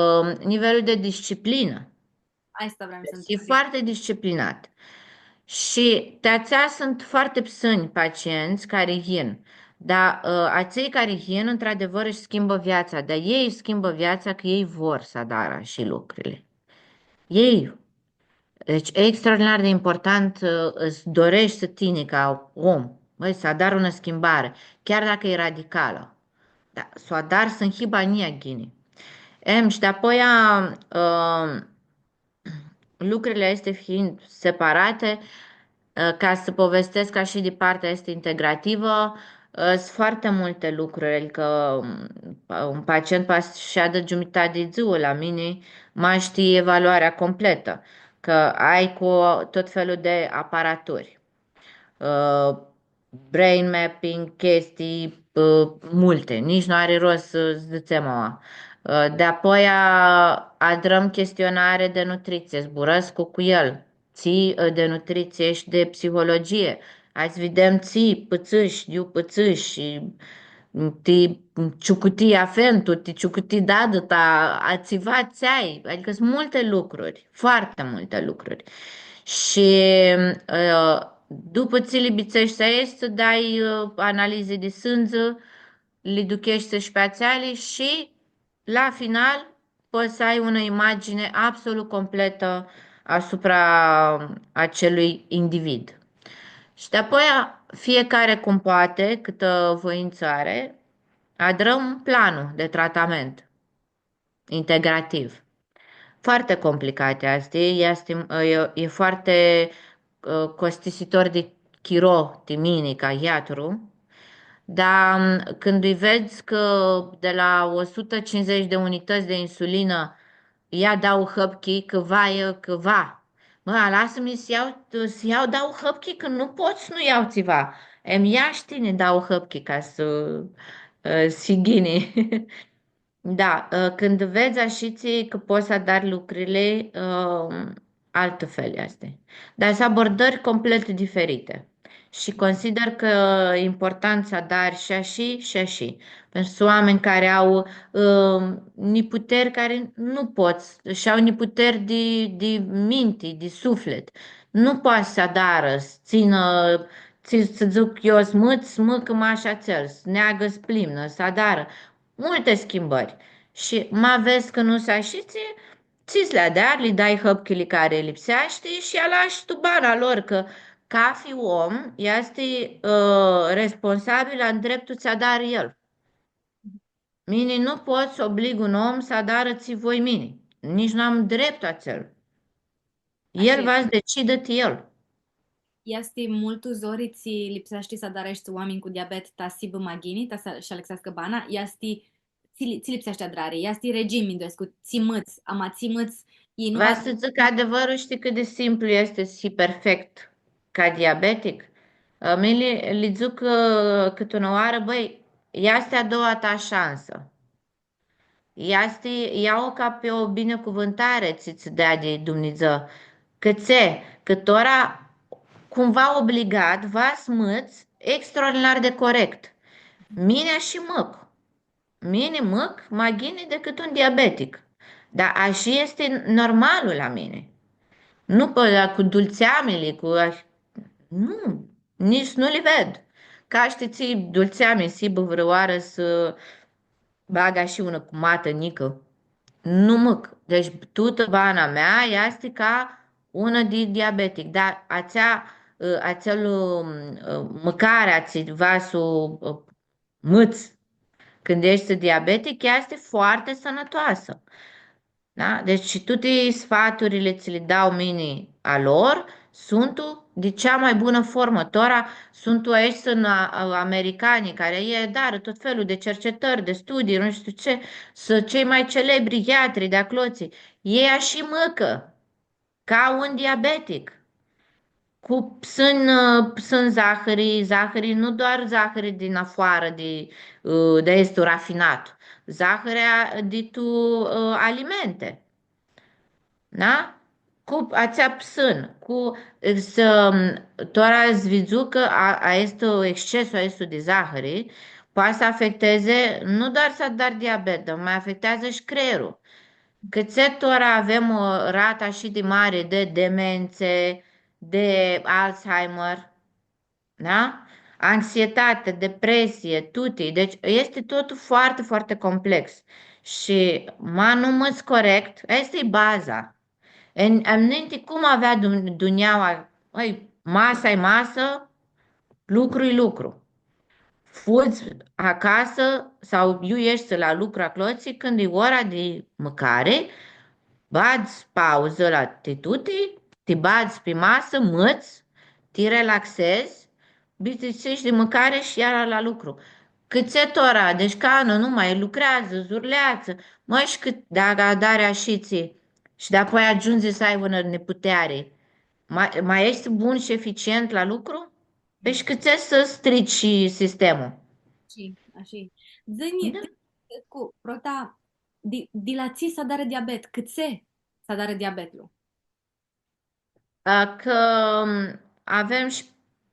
nivelul de disciplină. Aestã vream s-ntreb. E foarte disciplinat. Shi ti atsea suntu foarte psãnj pacientsã cari yin. Dar, ã, atselj cari yin, într-adevăr, își schimbă viața. Dar ei își schimbă viața cã ei vor s-adarã shi lucrili. Ei, deci e extraordinar di important, ã, s-doreshti tini ca om, bãi, s-adari unã schimbari, chiar dacã e radicalã. Dar s-u adari s-hibã a njia ghini. Em, shi dapoaia, ã, lucrili aesti fiind separati, Ã, ca s-povestescu shi di partea aestã integrativã, ã, sunt foarte multe lucruri, adică, m, un pacient poate să șadă jumătate de ziua la mine, ma știi evaluarea completă, că ai cu tot felul de aparaturi. Ã, brain mapping, chestii, ã, multe, nici nu are rost să zicem aua. Ã, de-apoia adrãm chestionare de nutriție, zburãscu cu el, tsi, ã, de nutriție și de psihologie. Hai să vedem tsi pãtsãshi, iu pãtsãshi, ti ciucutii afentu, ti ciucutii dadã ta, a, tsiva tsi ai. Adică sunt multe lucruri, foarte multe lucruri. Și, ã, dupã tsi li bitiseshti aesti, dai, ã, analize de sânge, li ducheshti shi pi atseali și, la final, poți să ai ună imagine absolut completă asupra acelui individ. Și de-apoia, fiecare cum poate, câtă voință are, adrăm planul de tratament integrativ. Foarte complicat este, este, e, e foarte, ã, costisitor de chiro ti mini ca iatru, dar, m, când îi vezi că de la o sută cincizeci de unități de insulină ia dau hãpchi, cã va, e, cã va. Mã, lasã-mi s-iau, s-iau dau hãpchi, cã nu pot s-nu iau tsiva. Em, ia shi tini dau hãpchi ca s-, ã, s-hii ghini. Da, ã, cãndu vedz ashitsi cã pots s-adari lucrili, ã, altã fel easti. Dar sunt abordări complet diferite. Shi consider cã e important s-adari shi ashi, shi ashi. Pentru că sunt oameni care au, ã, niputeri care nu pot, și au niputeri de, de minti, de suflet. Nu poate s-adarã, s-tsãnã, tsi, s-dzãc eu, s-mãcã, s-mãcã mash atsel, s-neagã, s-plimnã, s-adarã. Multe schimbări. Shi ma vedz cã nu s-ashitsi, tsi s-li adari, li dai hãpchili cari lipseashti shi alashi tu bana lor, cã cafi om easti, ã, responsabil la ndreptul tsi adarã el. Mini nu pot s-oblig un om s-adarã tsi voi mini. Nitsi nu am dreptul atsel. El va s-decidã ti el. Easti multu zori, tsi lipseashti s-adareshti oaminj cu diabet ta s-hibã ma ghini, ta s-, sh-alãxeascã bana, easti, tsi li-, tsi lipseashti adrari, easti regim, minduescu, tsi mãts, ama tsi mãts, ei nu va s-dzãc adevãrlu, shtii cãt di simplu easti s-hii perfect ca diabetic? Ã, mini li, li dzãc, ã, cãti unã oarã, bãi, easti a doua ta shansã. Easti, ia-u ca pi o binecuvântare tsi tsã deadi Dumnidzã. Cãtse, cã tora, cumva obligat, va s-mãts extraordinar de corect. Mini ashi mãc. Mini mãc ma ghini dicãt un diabetic. Dar ashi easti normalul la mini. Nu, pã, cu dultseamili, cu ash-, nu, nitsi nu li ved. Ca shtii tsi, dultseami, s-hibã vãrãoarã s- bagã shi unã cumatã njicã. Nu mãc. Deci, tutã bana mea easti ca unã di diabetic. Dar atsea, ã, atsel, ã, mãcarea tsi va s-u, ã, mãts cãndu eshti diabetic, easti foarte sãnãtoasã. Da? Deci, shi tuti sfaturili tsi li dau mini a lor suntu di cea mai bunã formã. Tora suntu aeshti, suntu a-, a-, americani, cari e, adarã tot felul de cercetări, de studii, nu știu ce, sunt cei mai celebri iatri de aclotsi. Ei ashi mãcã, ca un diabetic. Cu psãn, ã, psãn zahãri, zahãri, nu doar zahãri din afară, di, ã, di aestu rafinat, zahãrea di tu, ã, alimente. Da? Cu atsea psãn, cu, s-, tora s-vidzu cã a, aestu excesul aestu di zahãri poati s-afecteze, nu doar s-adari diabet, dar mai afectează și creierul. Cãtse tora avem o ratã ashi di mari di demențe, di Alzheimer, da? Anxietate, depresie, tuti. Deci este totul foarte, foarte complex. Shi ma nu mãts corect, aestã e baza. În, în minte, cum avea dun-, dunjaua, oi, masa e masă, lucru e lucru. Fudz acasã sau iu eshti la lucru aclotsi, cãndu e ora di mãcari, badz pauzã la ti tuti, ti badz pi masã, mãts, ti relaxezi, bitiseshti di mãcari shi iara la lucru. Cãtse tora, deci canã, nu ma lucreadzã, zurleadzã, mã, shi cãt, dacã adari ashitsi, shi dapoaia agiundzi s-ai unã niputeari, ma, ma eshti bun shi eficient la lucru? Pãi shi cãtse s-strici sistemul? Shi, ashi. Dzã-nji, da, cu prota, di, di la tsi s-adarã diabet, cãtse s-adarã diabetlu? A, cã, m, avem shi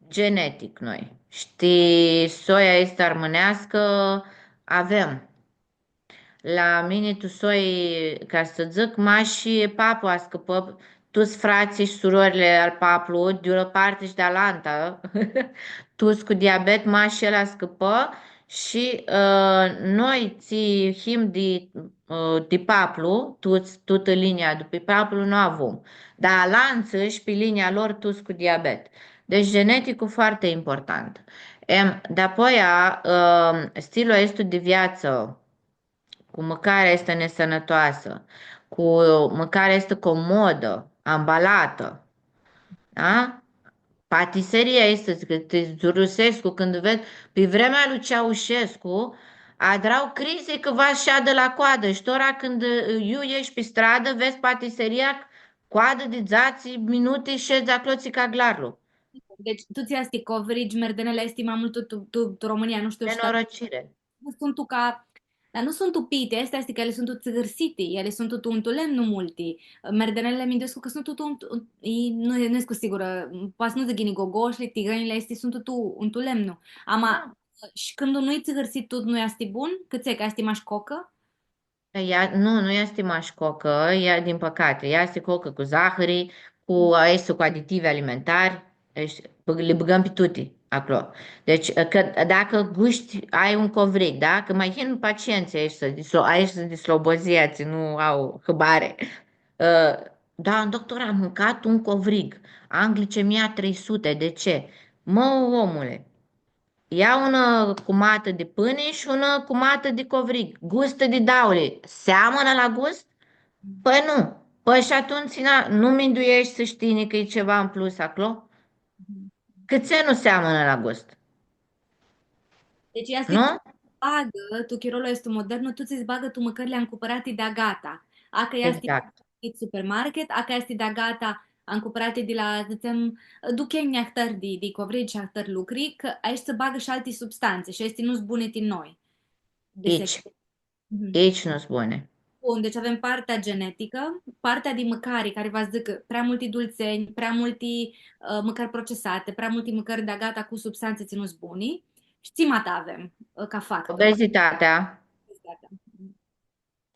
genetic noi. Shtii, soia aestã armãneascã, avem. La mini tu soi, ca s-dzãc, mash paplu ascãpã, tuts fratslji shi surorli al paplu, di unã parti shi di alantã, tuts cu diabet, mash el ascãpã shi, ã, noi tsi him di, ã, di paplu, tuts, tutã linia di pi paplu nu avum. Dar alantsã shi pi linia lor tuts cu diabet. Deci geneticul foarte important. Em, dapoia, ã, stilul aestu di viatsã, cu mãcarea aestã nesãnãtoasã, cu mãcarea aestã comodã, ambalatã, da? Patiseria aestã, cã ti zurlusescu, cãndu vedz, pi vremea lui Ceaușescu, adrau crizi cã va s-shadã la coadã, shi tora cãndu, ã, iu eshti pi stradã, vedz patiseria, coadã di dzatsi minuti, shedz aclo tsi ca glarlu. Deci, tu tsi easti covrigi, merdenele easti ma multu tu, tu, tu Romãnia, nu shtiu, shi ta- Nenorocire. Nu suntu ca, dar nu suntu piti, aestã easti cã eali suntu tsãhãrsiti, eali suntu tu, tu lemnu multi. Merdenelli minduescu cã suntu tu, tu, i, nu, nu escu sigurã, poati s-nu dzãc ghini, gogoshli, tigãnjli, aesti suntu tu, tu lemnu. Ama, da, shi cãndu nu-i tsãhãrsit tut, nu easti bun? Cãtse, cã easti mash cocã? Ea, nu, nu easti mash cocã, ea, din păcate, ea easti cocã cu zahãri, cu, mm, aesti cu aditivi alimentari, deci bãg-, li bãgãm pi tuti aclo. Deci, cã dacã gushti, ai un covrig, da? Cã ma yin pacientsã aeshti di slo-, aeshti di Slobozia, tsi nu au hãbari. Ã, „Da, doctor, am mâncat un covrig, am glicemia trei sute, de ce?” Mã, omule, ia unã cumatã di pãni shi unã cumatã di covrig. Gustã di dauli. Seamãnã la gust? Pãi nu. Pãi shi atumtsea, na, nu mindueshti s-shtii cã e ceva în plus aclo? Cãtse nu seamãnã la gust? Deci ea s-, nu? Bagã, tu chirolu aestu modernu, tu tsi s-bagã tu mãcãrli ancupãrati di agata. A cã ea easti, exact, di supermarket, a cã easti di agata, ancupãrati di la, dzãtsem, ducheni ahtãri di, di covrigi shi ahtãri lucri, cã aeshti s-bagã shi alti substantsi shi aeshti nu-s buni ti noi. Di... Deci, sec-, mhm, deci nu-s buni. Bun, deci avem partea geneticã, partea di mãcari, cari va s-dzãcã prea multi dultsenj, prea multi, ã, mãcãri procesate, prea multi mãcãri di agata cu substantsi tsi nu-s buni. Shi tsi ma ta avem, ã, ca factor? Obezitatea. Obezitatea.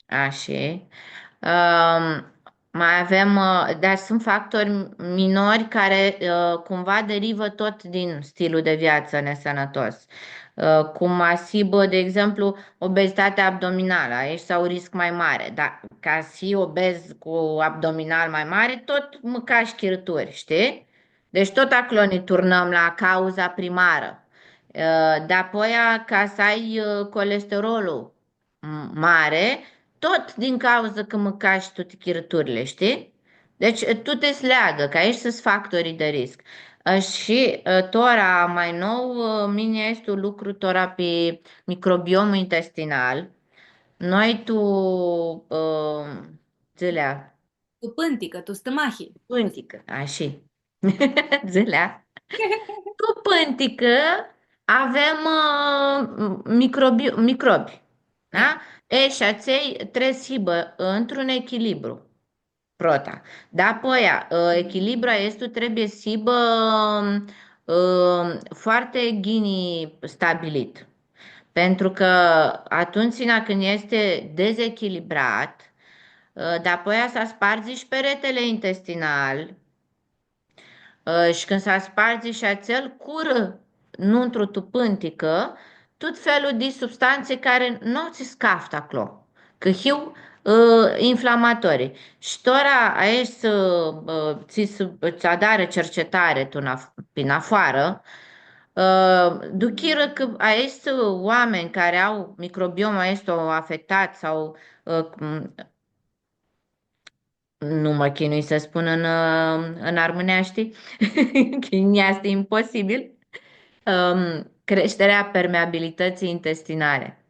Ashi. Ãm, mai avem, ã, dar sunt factori minori care, ã, cumva derivă tot din stilul de viață nesănătos. Ã, cum s-hibã, de exemplu, obezitatea abdominală, aeshti au risc mai mare, dar ca s-hii obez cu abdominal mai mare, tot mãcash chirãturi, știi? Deci tot aclo ne turnăm la cauza primară. Ã, dar apoi, ca s-ai, ã, colesterolul m-, mare, tot din cauza cã mãcash tuti chirãturli, shtii? Deci, tuti s-leagã, cã aeshti suntu factorii de risc. Ã, shi, ã, tora mai nou, ã, mini easti un lucru tora pi microbiomul intestinal. Noi tu, ã, dzãlea. Tu pãnticã, tu stãmahi. Pãnticã, ashi. Dzãlea. Tu pãnticã avem, ã, microbi-, microbi, da? Da. E, shi atselj trebuie s-hibã într-un echilibru. Prota. Dar apoi, ã, echilibru aestu trebuie s-hibã, ã, foarte ghini stabilit. Pentru că atunci, na, când este dezechilibrat, ã, dar apoi s-spardzi shi peretele intestinal, ã, shi cãndu s-spardzi shi atsel, curã nuntru tu pãnticã tut felul di substantsi cari nu tsi s-caftã aclo, cã hiu, ã, inflamatorii. Shi tora aeshti, ã, tsi s-, tsi adarã cercetari tu naf-, pi nafoarã, ã, duchirã cã aeshti oaminj cari au microbiomul aestu afectat sau, ã, nu mã chinui s-spun în, ã, în armãneashti, cã easti imposibil, ãm, creșterea permeabilității intestinale.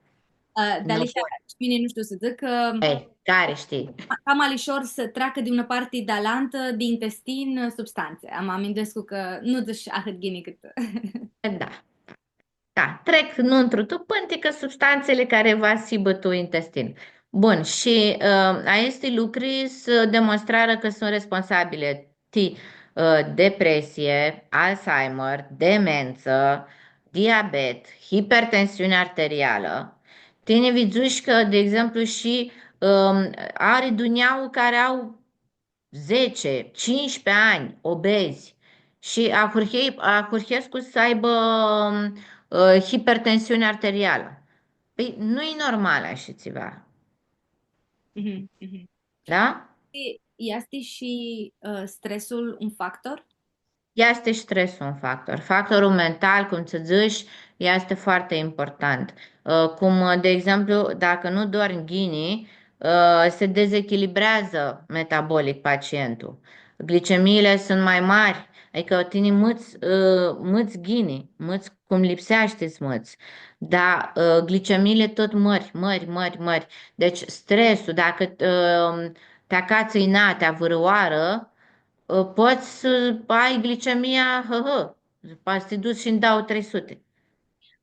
Ã, dar nu pots. Shi mini nu shtiu s-dzãc cã... Ei, cari shtii? Cama lishor s-treacã di unã parti di alantã, di intestin, substantsã. Ama minduescu cã nu dzãts ahãt ghini cãt... Da. Da, trec nuntru tu pãnticã substantsãli cari va s-hibã tu intestin. Bun, shi, ã, aesti lucri s-demonstrarã cã suntu responsabili ti, ã, depresie, Alzheimer, dementsã, diabet, hipertensiune arterialã. Tini vidzushi cã, de exemplu, shi, ãm, ari dunjaua cari au dzatsi, cincisprezece anj, obezi, shi ahurhe-, ahurhescu s-aibã, ãm, ã, hipertensiune arterialã. Pãi, nu-i normal ashi tsiva. Mhm, mhm. Da? Easti, easti shi, ã, stresul un factor? Easti shi stresul un factor. Factorul mental, cum tsã dzãsh, easti foarte important. Ã, cum, de exemplu, dacã nu dormi ghini, ã, se dezechilibrează metabolic pacientul. Glicemiile sunt mai mari, adică tini mãts, ã, mãts ghini, mãts cum lipseashti s-mãts, dar, ã, glicemiile tot mãri, mãri, mãri, mãri. Deci stresul, dacã, ã, ti acats inatea vãrãoarã, ã, pots s-ai glicemia, hã, hã, poati s-ti duts shi în două, trei sute.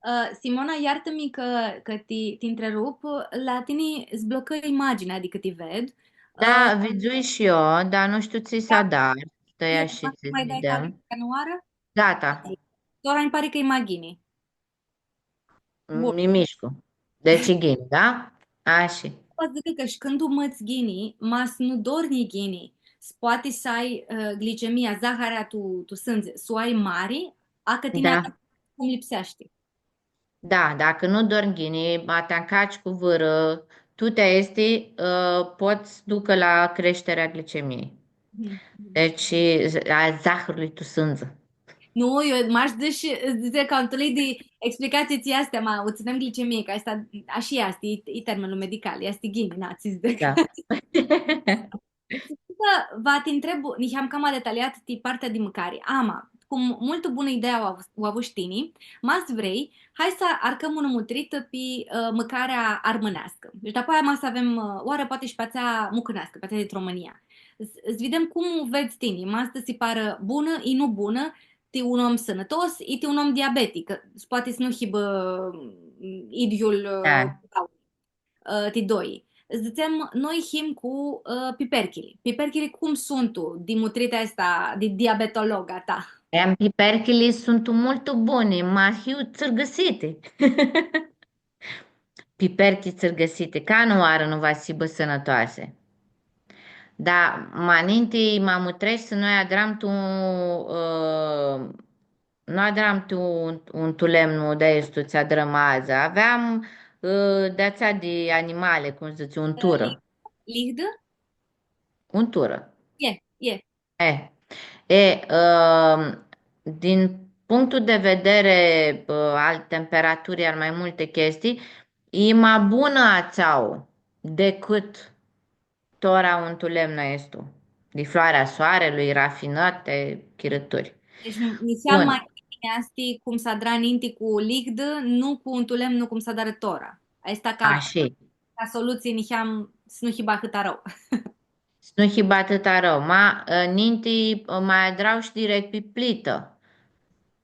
Ã, Simona, iartã-mi cã, cã ti, ti ntrerup, la tini s-blocã imaginea di cãti ved. Da, ã, vidzui shi eu, dar nu shtiu tsi s-adar, stãi ashi, ma dai videm. Cari canãoarã? Gata. Tora nji pari cã e ma ghini. Bun. Mi mishcu. Deci e ghini, da? Ashi. Poati s-dzãcã cã shi cãndu mãts ghini, ma s-nu dornji ghini, s-poati s-ai, ã, glicemia, zaharea tu, tu sãndzi, s-u ai mari, acã tini... Da. Cum lipseashti. Da, dacã nu dornji ghini, ma ti ancaci cu vãrã, tuti aesti, ã, pot s-ducã la creșterea glicemiei. Mhm. Deci, a zahãrlui tu sãndzã. Nu, eu mash dzãsh, dzãc cã am tu lei di explicatsii tsi easti, ma u tsãnem glicemie, cã aestã, ashi easti, e, e termenlu medical, easti ghini, na, tsi dzãc. Da. Cã va ti ntreb niheam cama detaliat ti partea di mãcari. Ama, cum multu bunã idee u av-, u avush tini, ma s-vrei, hai s-arcãm unã mutritã pi, ã, mãcarea armãneascã. Deci, dapoaia ma s-avem, ã, oarã poati shi pi atsea mucãneascã, pi atsea di Romãnia. S-, s-videm cum u vedz tini, ma s-tsã si parã bunã i nu bunã, ti un om sãnãtos i ti un om diabetic, cã poati s-nu hibã, mm, idyiul, ã, Da. Ã, ti doi. Dzãtsem, noi him cu, ã, piperchili. Piperchili cum suntu, di mutrita aestã, di diabetologa ta? Em, piperchili suntu multu buni, ma hiu tsãrgãsiti. Piperchi tsãrgãsiti, canãoarã nu va s-hibã sãnãtoasi. Da, ma ninti, ma mutreshti, noi adram tu, ã, nu adram tu un, un tulemnu di aestu tsi adrãm adzã. Aveam, ã, di atsea di animali, cum dzãtsi, unturã. Lihdã? Unturã. E, e. E, e, ã, din punctul de vedere, ã, al temperaturii, al mai multe chestii, e ma bunã atsea decât tora un tulemnu aestu, di floarea soarelui, rafinate, chirãturi. Deci, niheam... Bun. Ma ghini easti cum s-adra ninti cu lihdã, nu cu un tulemnu cum s-adarã tora. Aestã ca... Ashi. Ca solutsii, niheam s-nu hibã ahãt arãu. S-nu hibã ahãt arãu. Ma, ã, ninti, ã, ma adrau shi direct pi plitã.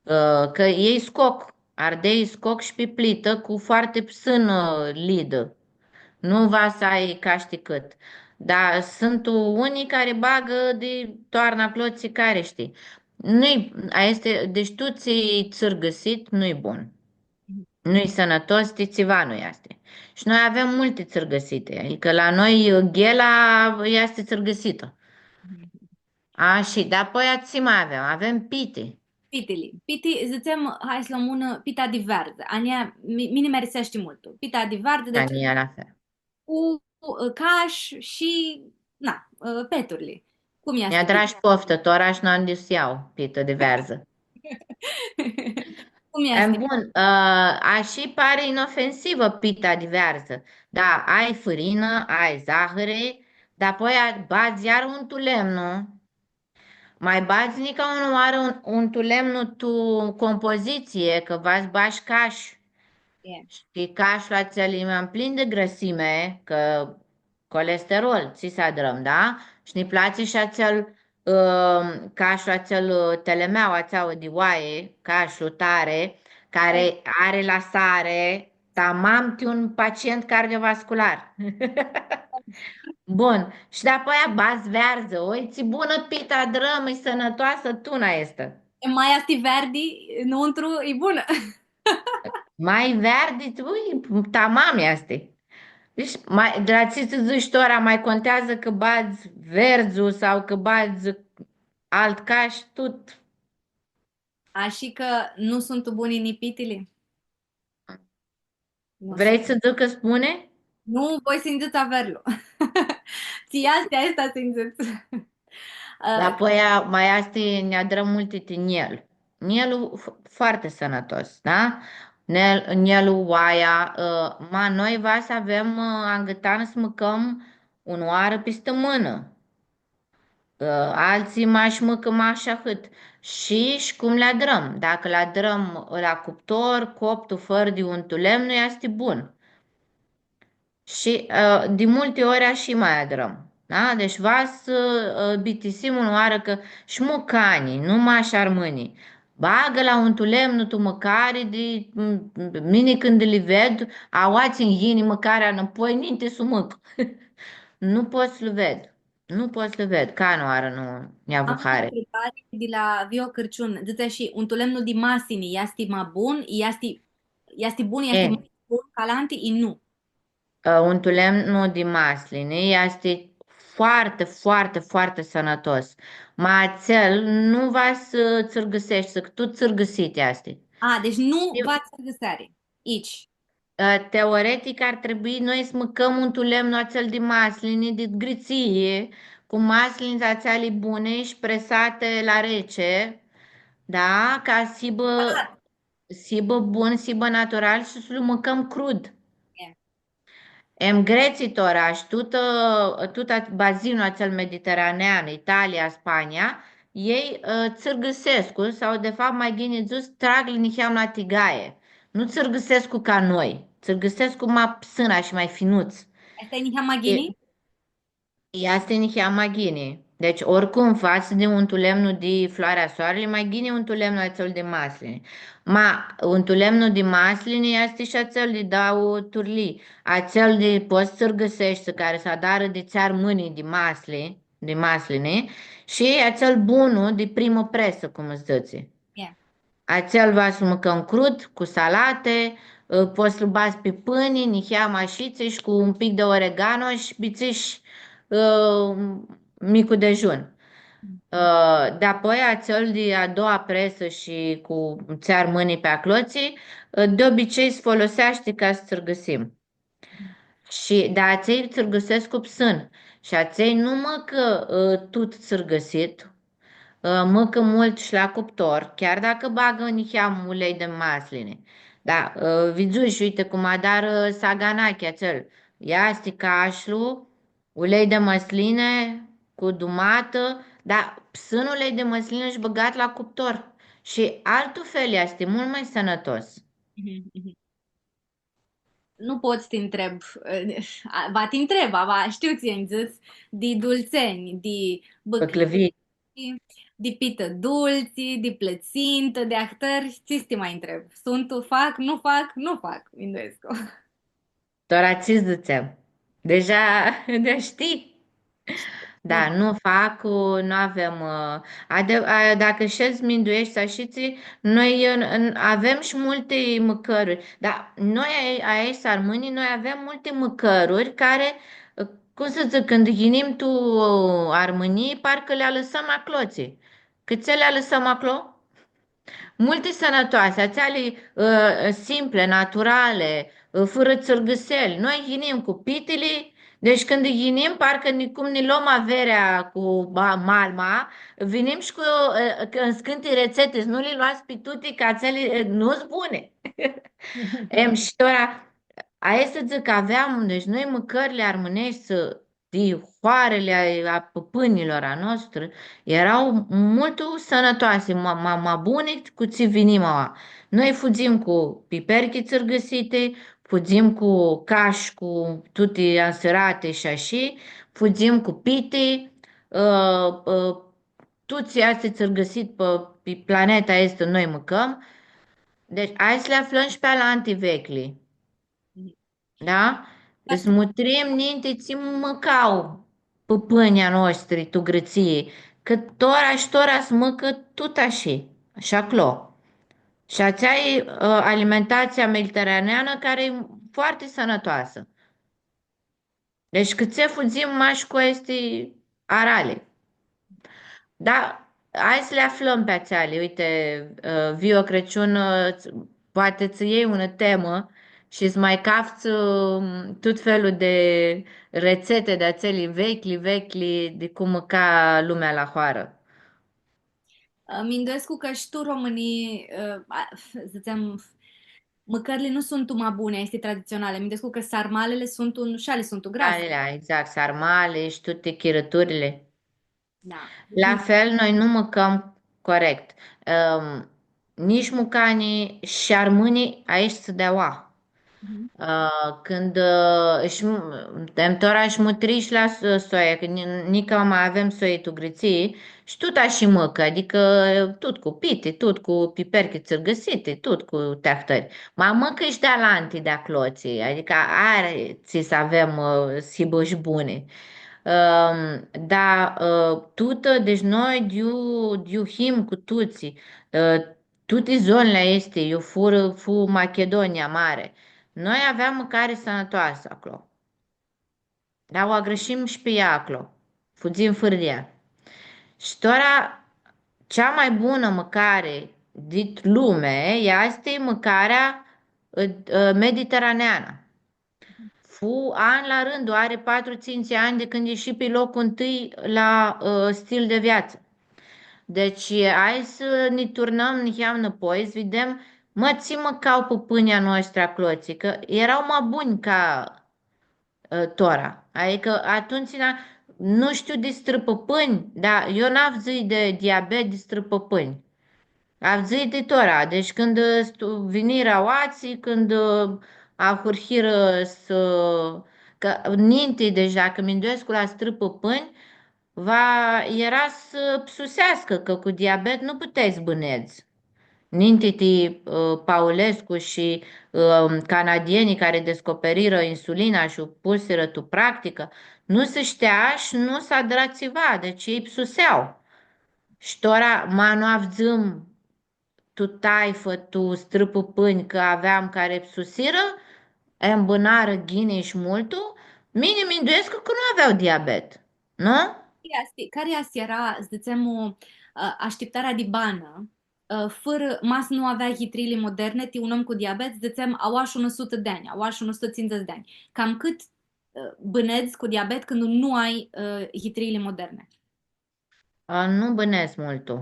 Ã, cã elj scoc, ardeii scoc shi pi plitã cu foarte psãnã, ã, lidã. Nu va s-ai ca shtii cãt. Dar suntu unii cari bagã di toarnã aclo, tsi cari shtii. Nu-i, aestã, deci tu tsi tsãrgãsit, nu-i bun. Nu-i sãnãtos, ti tsiva nu easti. Shi noi avem multi tsãrgãsiti. Adicã la noi, ã, ghela easti tsãrgãsitã. A, shi, dar apoi tsi ma avem? Avem piti. Pitili. Piti, dzãtsem, hai s-lom unã, pita di veardzã. A njia, mi-, mini mi-ariseashti multu. Pita di veardzã, deci... A njia la fel. Cu, ã, cash shi, na, ã, peturli. Cum easti? Mi-adrash pitea? Poftã, tora sh-nu am di s-ljau pitã di veardzã. Cum easti? Em, bun, ã, ashi pari inofensivã pita di veardzã. Da, ai fãrinã, ai zahãri, Dapoaia badz iar untulemnu. Ma badz nica unã oarã un, untulemnu tu compozitsii, cã va s-badz cash. E. Shi cashlu atsel e ma plin di grãsimi, cã colesterol, tsi s-adrãm, da? Shi nji platsi shi atsel, ãm, cashlu atsel, ã, telemea, atsea di oaie, cashlu tari, cari ari la sari, tamam ti un pacient cardiovascular. Bun. Shi dapoaia badz veardzã. Oi, tsi bunã pita adrãm, e sãnãtoasã, tuna easti. Ma easti veardi, nuntru, e bunã. Ma veardi, ui, tamam easti. Deci, ma, di la tsi s-dzãts tora, ma conteadzã cã badz veardzã sau cã badz alt cash, tut. Ashi cã nu suntu buni ni pitili? Nu. Vrei s-dzãc cã s-buni? Nu, voi s-nji dzãts averlu. Tsi easti aestã s-nji dzãts. Ã, dapoaia ma easti, nj-adrãm multi ti njel. Njelu f-, foarte sãnãtos, da? Njel-, njelu, oaia, ã, ma noi va s-avem, ã, angãtan s-mãcãm unã oarã pi stãmãnã. Ã, altsã mash mãcã mash ahãt. Shi, shi cum li adrãm. Dacã li adrãm la cuptor, coptu, fãrã di untulemnu, easti bun. Shi, ã, di multi ori ashi ma adrãm. Da? Deci va s-, ã, bitisim unã oarã cã shi mucanjlji, nu mash armãnjlji. Bagã la untulemnu tu mãcari di, m-, mini cãndu li ved, aoatsi nj-yini mãcarea nãpoi, ninti s-u mãc. Nu pot s-lu ved. Nu pot s-lu ved, canãoarã nu nj-avu hari. Am o întrebare de la Vio Cãrciun. Dzãtsi ashi, untulemnul di maslini easti ma bun, easti, easti bun, easti ma bun ca alanti, i nu. Ã, untulemnul di maslini easti foarte, foarte, foarte sãnãtos. Ma atsel nu va s-tsãrgãseshti, cã tut tsãrgãsit easti. A, deci nu va tsãrgãseari. Itsi. Ã, teoretic ar trebui noi s-mãcãm untulemnul atsel di maslini di Gritsii, cu maslini atseali buni shi presate la rece, da? Ca s-hibã, s-hibã bun, s-hibã natural shi s-lu mãcãm crud. E. Em Gretsi tora shi tutã, tutã bazinul atsel mediteranean, Italia, Spania, ei, ã, tsãrgãsescu, sau de fapt, ma ghini dzãs, trag niheam la tigaie. Nu tsãrgãsescu ca noi, tsãrgãsescu ma psãna shi ma finuts. Aestã e niheam ma ghini? E, aestã e niheam ma ghini. Deci, oricum, fatsã di untulemnu di floarea soarelui, ma ghini untulemnu atsel di maslini. Ma untulemnu di maslini easti shi atsel di dauã turlii. Atsel di pots s-tsãrgãseshti, cari s-adarã di tsi armãni di masli, di maslini, shi atsel bunu di primã presã, cum s-dzãtsi. Atsel va s-lu mãcãm crud, cu salati, ã, pots s-lu badz pi pãni, niheam ashitsi shi cu un pic di oregano shi bitsish, ã, micul dejun. Ã, dapoaia atsel di a doua presã shi cu tsi armãni pi aclotsi, ã, di obicei s-foloseashti ca s-tsãrgãsim. Shi, da, atselj tsãrgãsescu psãn. Shi atselj nu mãcã, ã, tut tsãrgãsit, ã, mãcã multu shi la cuptor, chiar dacã bagã niheam ulei di maslini. Da, ã, vidzush, uite, cum adarã saganachi atsel. Easti cashlu, ulei di mãsline cu dumatã, da, psãn ulei di mãsline shi bãgat la cuptor. Shi altu fel easti, multu ma sãnãtos. Mhm, mhm. Nu pot s-ti ntreb, a, va ti ntreb, va, shtiu tsi nji dzãts, di dultsenj, di bãclãvii, di pitã dultsi, di plãtsintã, di ahtãri, tsi s-ti ma ntreb? Suntu, fac, nu fac, nu fac, minduescu. Tora tsi dzãtsem? Deja, deja shtii. Da, nu fac, nu avem, ã, ade-, a, dacã shedz, mindueshti, ashitsi, noi, ã, n-, avem shi multi mãcãruri. Da, noi, a-, aeshti armãnj, noi avem multi mãcãruri cari, ã, cum s-dzãc, cãndu yinim tu, ã, Armãnii, parcã li alãsãm aclotsi. Cã tsi li alãsãm aclo? Multi sãnãtoasi, atseali, ã, simple, naturale, ã, fãrã tsãrgãseli. Noi yinim cu pitili, deci cãndu yinim, parcã nicum nã lom averea cu ba-, malma, vinim shi cu, ã, cã-, niscãnti retseti, s-nu li loats pi tuti, cã atseali, ã, nu-s buni. Em, shi tora, aia s-dzãc cã aveam, deci noi mãcãrli armãneshti, di hoarãli a, a pãpãnjlor a noshtri, eara multu sãnãtoasi, ma, ma, ma buni cu tsi vinim aua. Noi fudzim cu piperchi tsãrgãsiti, fudzim cu cash, cu tuti ansirati shi ashi, fudzim cu piti, ã, ã, tuti aesti tsãrgãsiti pi, pi planeta aestã noi mãcãm. Deci, hai s-li aflãm shi pi alanti veclji. Mhm. Da? Exact. S-mutrim ninti tsi mãcau pãpãnjlji a noshtri tu Grãtsii, cã tora shi tora s-mãcã tut ashi, shi aclo. Shi atsea e, ã, alimentația mediteraneană, care e foarte sănătoasă. Deci, cãtse fudzim mash cu aesti arali. Da, hai s-li aflãm pi atseali. Uite, ã, vio Crãciun, ã, ts-, poati tsã ljei unã temã shi s-ma caftsã, ã, tut felul di retseti di atseali veclji, veclji, di cum mãca lumea la hoarã. Ã, minduescu cã shi tu Romãnii, ã, a, f-, dzãtsem, f-, mãcãrli nu suntu ma buni, aesti traditsionali. Minduescu cã sarmalili suntu, nu, shi eali suntu grazi. Da, da, exact, sarmali shi tuti chirãturli. Da. La fel, noi nu mãcãm corect. Ãm, nitsi mucanj shi armãnjlji aeshti di aua. Mhm. Ã, cãndu, ã, shi m-, em tora shi mutrii shi la s-, soia, cã ni-, nica ma avem soi tu Grãtsii, shi tut ashi mãcã, adicã tut cu piti, tut cu piperchi tsãrgãsiti, tut cu teahtãri. Ma mãcã shi di alanti di aclotsi, adicã ari tsi s-avem, ã, s-hibã shi buni. Ãm, da, ã, tutã, deci noi, di iu, di iu him cu tuts, ã, tuti zonili aesti, iu furã, fu Machidunia Mari. Noi aveam mãcari sãnãtoasã aclo. Dar u agãrshim shi pi ea aclo. Fudzim fãrã di ea. Shi tora, cea mai bunã mãcari dit lumi easti mãcarea, ã, ã, mediteraneanã. Fu an la rãndu, ari patru, tsintsi anj di cãndu ishi pi loclu ntãi la, ã, stil di viatsã. Deci, hai s-nã turnãm niheam nãpoi, s-videm, mã, tsi mãcau pãpãnjlji a noshtri aclotsi, cã eara ma buni ca, ã, tora. Adicã, atumtsea, nu shtiu di strãpãpãnj, dar eu n-avdzãi di diabet di strãpãpãnj. Avdzãi di tora, deci cãndu, ã, stu-, vinirã aoatsi, cãndu, ã, ahurhirã s-, cã ninti, deci dacã minduescu la strãpãpãnj, va, eara s-psuseascã, cã cu diabet nu puteai s-bãnedz. Ninti ti, ã, Paulescu shi, ã, canadienii cari descoperirã insulina shi u pusirã tu practicã, nu s-shtea shi nu s-adra tsiva, deci elj psuseau. Shi tora, ma nu avdzãm tu taifã, tu strãpãpãnj, cã aveam cari psusirã, embãnarã ghini shi multu, mini minduescu cã nu aveau diabet, nu? Cari easti, cari easti eara, s-dzãtsem, ã, ashtiptarea di banã, ã, fãrã, ma s-nu avea hitriili moderne, ti un om cu diabet, s-dzãtsem, aoa shi unã sutã di anj, aoa shi unã sutã tsindzãts di anj. Cam cãt, ã, bãnedz cu diabet cãndu nu ai, ã, hitriili moderne? A, nu bãnedz multu.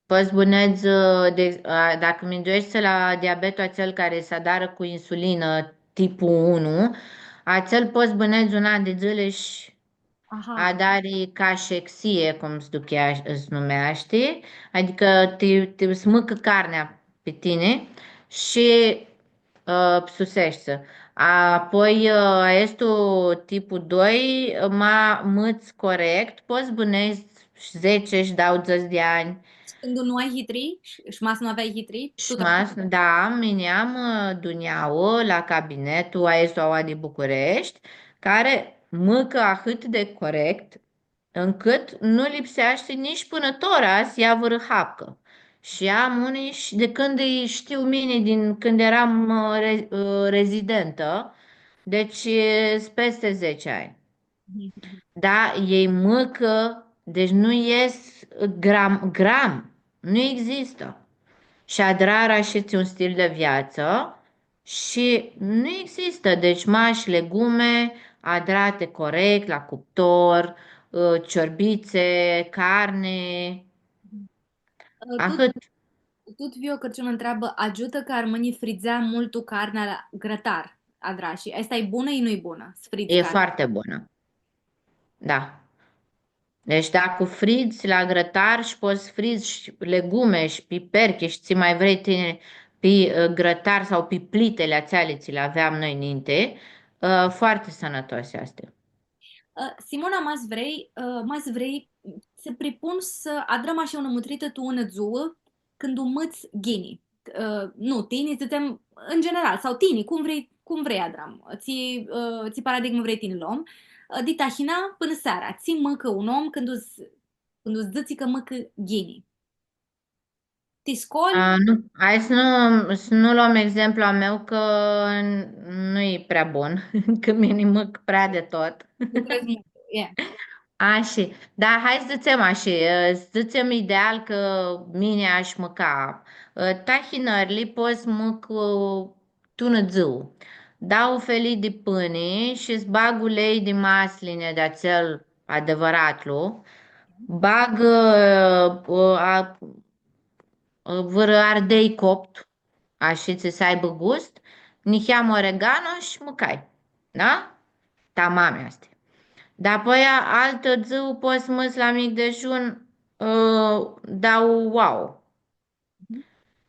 Pots s-bãnedz, ã, di, a, dacã mindueshti la diabetul atsel cari s-adarã cu insulinã tipul unu, atsel pots s-bãnedz un an di dzãli shi Aha. Adari cachexie, cum s-duchea, s-numeashti, adicã ti, ti s-mãcã carnea pi tini shi, ã, psuseshti. Apoi, ã, aestu tipul doi, ma mãts corect, pots s-bãnedz dzatsi shi daudzãts di anj. Shi cãndu nu ai hitrii? Shi, shi ma s-nu aveai hitrii? Shi ma s-, da, mini am, ã, dunjauã la cabinetul aestu aua di Bucureshti, cari mãcã ahãt di corect, ãncãt nu lipseashti nitsi pãnã tora s-ljea vãrã hapcã. Shi am unã shi di cãndu lji shtiu mini, din cãndu eram, ã, re-, ã, rezidentã, deci, ã, s-peste dzatsi anj. Da, elj mãcã, deci nu es gram, gram, nu existã. Shi adrarã shi tsi un stil di viatsã, shi nu existã, deci mash legume adrate corect, la cuptor, ã, ciorbitse, carne, ã, tut, ahãt. Tut Vio Cãrciun ntreabã, agiutã cã armãnjlji fridzea multu carnea la grãtar, adrashi. Aestã e bunã i nu-i bunã, s-fridz carnea? E foarte bună. Da. Deci, dacu fridz la grãtar shi pots s-fridz shi legume shi piperchi shi tsi mai vrei tini pi, ã, grãtar sau pi plitili atseali tsi li aveam noi ninti, ã, foarte sãnãtos easti. Ã, Simona, ma s-vrei, ã, ma s-vrei s-pripun s-adrãm ashi unã mutritã tu unã dzuã, cãndu mãts ghini. Ã, nu, tini, dzãtsem, în general, sau tini, cum vrei, cum vrei adrãm, tsi, ã, tsi paradigmã vrei tini lom, ã, di tahina pãnã seara, tsi mãcã un om cãndu s-, cãndu s-dzãtsi cã mãcã ghini. Ti scolj? A, nu, hai s-nu, s-nu lom exemplu a meu, cã nu-i prea bun, cã mini mãc prea di tot. Lucredz multu, e. Ashi, da, hai s-dzãtsem ashi, ã, s-dzãtsem ideal cã mini ash mãca. Ã, tahinãrli pots s-mãc, ã, tu unã dzuã. Dau felii di pãni shi s-bag ulei di masline di atsel adevãratlu. Bag, ã, ã, a, ã, vãrã ardei copt, ashi tsi s-aibã gust, niheam oregano shi mãcai. Da? Tamam easti. Dapoaia, altã dzuã, pots s-mãts la mic dejun, ã, dau oauã.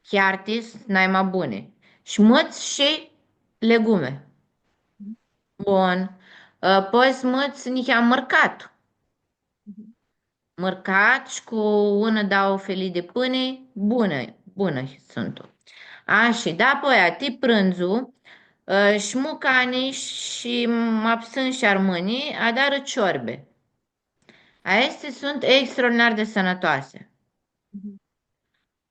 Chiar ti s-, nai ma buni. Shi mãts shi legume. Bun. Ã, pots s-mãts niheam mãrcat. Mãrcat shi cu unã, dauã felii di pãni, bunã, bunã suntu. A, shi dapoaia, ti prãndzu, ã, shi mucani shi ma psãn shi armãnj adarã ciorbi. Aesti suntu extraordinar di sãnãtoasi.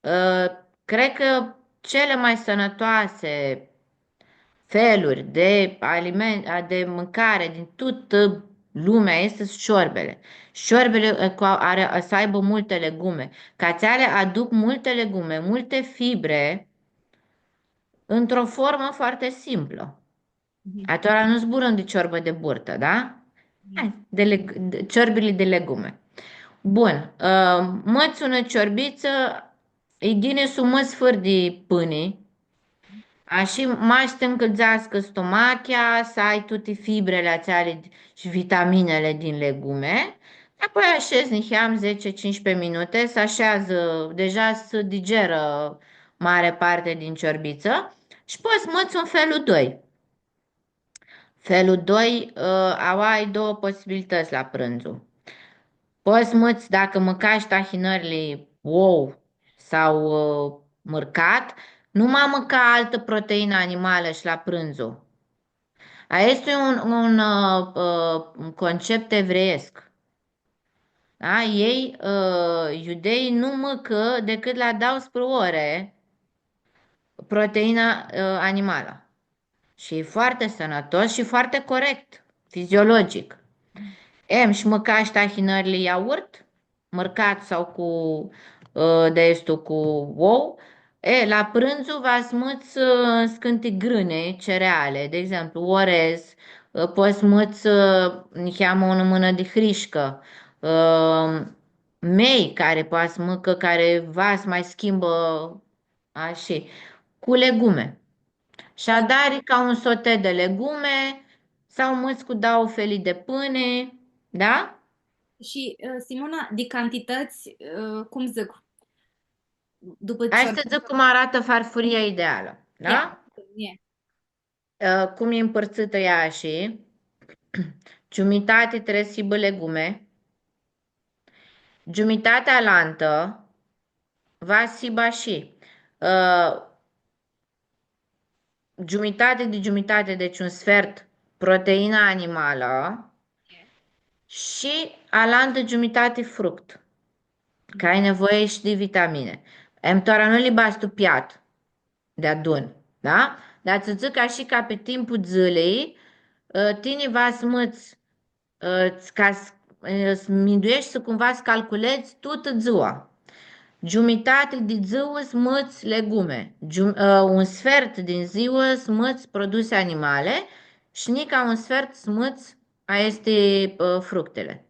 Ã, cred cã cele mai sãnãtoasi feluri di aliment-, a, di mãcari din tutã lumea easti ciorbili. Ciorbili, ã, cu, ari, s-aibã multi legume. Cã atseali aduc multi legume, multi fibri, într-o formă foarte simplă. Atora nu zburãm di ciorbã di burtã, da? Hai, di leg-, di, ciorbili di legume. Bun, ã, mãts unã ciorbitsã, e ghini s-u mãts fãrã di pãni, ashi mash s-ti ncãlzeascã stomachea, s-ai tuti fibrili atseali shi vitaminili din legume, apoi ashedz niheam zece, cincisprezece minute, s-asheadzã, deja s-digerã mare parte din ciorbitsã shi pots s-mãts un felul doi. Felul doi, ã, aua ai doauã posibilitãts la prãndzu. Pots s-mãts, dacã mãcash tahinãrli ou sau, ã, mãrcat, nu ma mãca altã proteinã animalã shi la prãndzu. Aestu e un, un, ã, ã, un concept evreiesc. Da? Ei, ã, iudeii nu mãcã decât la doauãsprãdzatsi ore proteinã, ã, animalã. Shi e foarte sãnãtos shi foarte corect, fiziologic. Em, shi mãcash tahinãrli iaurt, mãrcat sau cu, ã, di aestu cu ou. E, la prãndzu va s-mãts, ã, scãnti grãni, cereale, di exemplu, orez, ã, pots s-mãts, ã, niheamã unã mãnã di hrishcã, ã, mei cari poati s-mãcã, cari va s-ma schimbã, ashi, cu legume. Shi adari ca un sote di legume sau mãts cu doauã felii di pãni, da? Shi, ã, Simona, di cantitãts, ã, cum dzãc, dupã... Hai s-dzãc cum aratã farfuria idealã, da? E, e. Ã, cum e mpãrtsãtã ea ashi, giumitati trebuie s-hibã legume, giumitatea alantã va s-hibã ashi, ã, giumitati di giumitati, deci un sfert proteinã animalã shi alantã giumitati fruct, cã ai nevoie shi di vitamine. Em, tora nu li badz tu piat deadun, da? Dar tsã dzãc ashi ca pi timpul dzãlei, ã, tini va s-mãts, ã, ca s-, ã, s-mindueshti cumva s-calculedz tutã dzua. Giumitati di dzua s-mãts legume, gium-, ã, un sfert din dzua s-mãts produse animale shi nica un sfert s-mãts aesti, ã, fructele.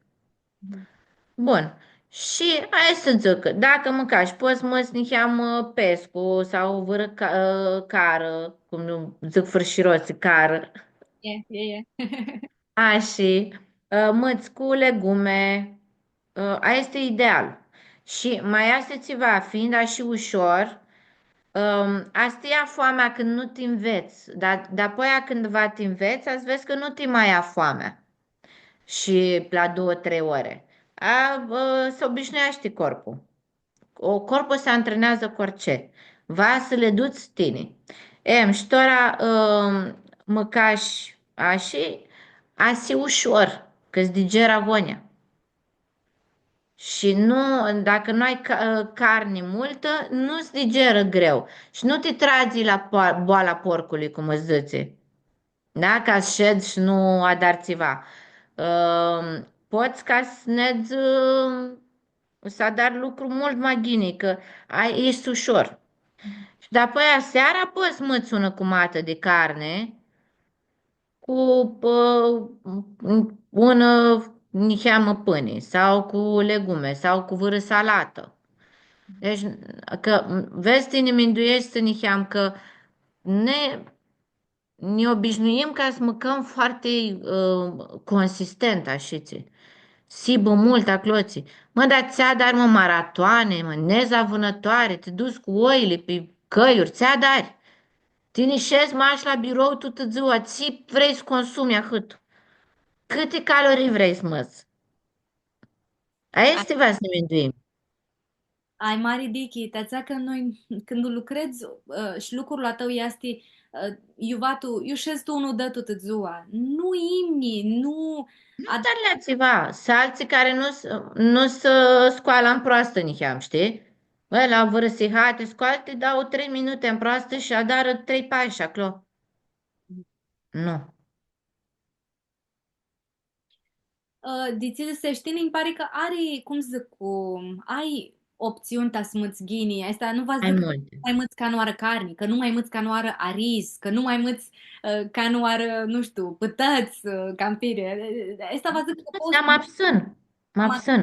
Bun. Shi aestã dzãc, dacã mãcash, pots s-mãts niheamã pescu sau vãrã ca-, ã, carã, cum dzãc fãrshirotslji, carã. E, e, e. Ashi, Ã, mãts cu legume, ã, aia easti ideal. Shi ma easti tsiva, fiind ashi ushor, ãm, aestã ia foamea cãndu nu ti nvets, dar dapoaia cãndu va ti nvets, va s-vedz cã nu ti ma ia foamea. Shi la doauã, trei ori. A, ã, s-obishnueashti corpul. O, corpul se antreneazã cu orice. Va s-li duts tini. Em, shi tora, ãm, mãcash ashi, ashi ushor, cã s-digerã agonja. Shi nu, dacã nu ai ca-, carni multã, nu s-digerã greu. Shi nu ti tradzi la po-, boala porcului, cum s-dzãtsi. Da? Ca s-shedz shi nu adari tsiva. Ãm, pots ca s-nedz, ãm, s-adari lucru multu ma ghini, cã ai, eshti ushor. Shi dapoaia seara pots s-mãts unã cumatã di carni cu, ã, unã niheamã pãni sau cu legume sau cu vãrã salatã. Deci, cã, vedz, tini mindueshti niheam cã ne, ne obishnuim ca s-mãcãm foarte, ã, consistent, ashitsi. S-hibã multu aclotsi. Mã, dar tsi adari, mã, maratoane, mã, nedz la vãnãtoari, ti duts cu oili pi cãljuri, tsi adari? Tini shedz mash la birou tutã dzua, tsi vrei s-consumi ahãt? Cãti calorii vrei s-mãts? Aestã va s-nã minduim. Ai mari dichi, ti atsea cã noi, cãndu lucredz, ã, shi lucrul a tãu easti, ã, iuva tu, iu shedz tu unã udã tutã dzua, nu imnji, nu Nu, dar la tsiva, s-altsã cari nu s-, nu s-scoalã ãmproastã niheam, shtii? Bã, la vãrã sihati, scoalã-ti, dau trei minuti ãmproastã shi adarã trei pashi aclo. Nu. Ã, di tsi dzãsesh tini, nji pari cã ari, cum dzãc, cu, ai optsiuni ta s-mãts ghini. Aestã nu va s-dzãcã cã nu ma mãts canãoarã carni, cã nu ma mãts canãoarã ariz, cã nu ma mãts, ã, canãoarã, nu shtiu, pãtãts, ã, campiri. Aestã va s-dzãcã cã pots s-mãts. Mã absãn. Mã absãn.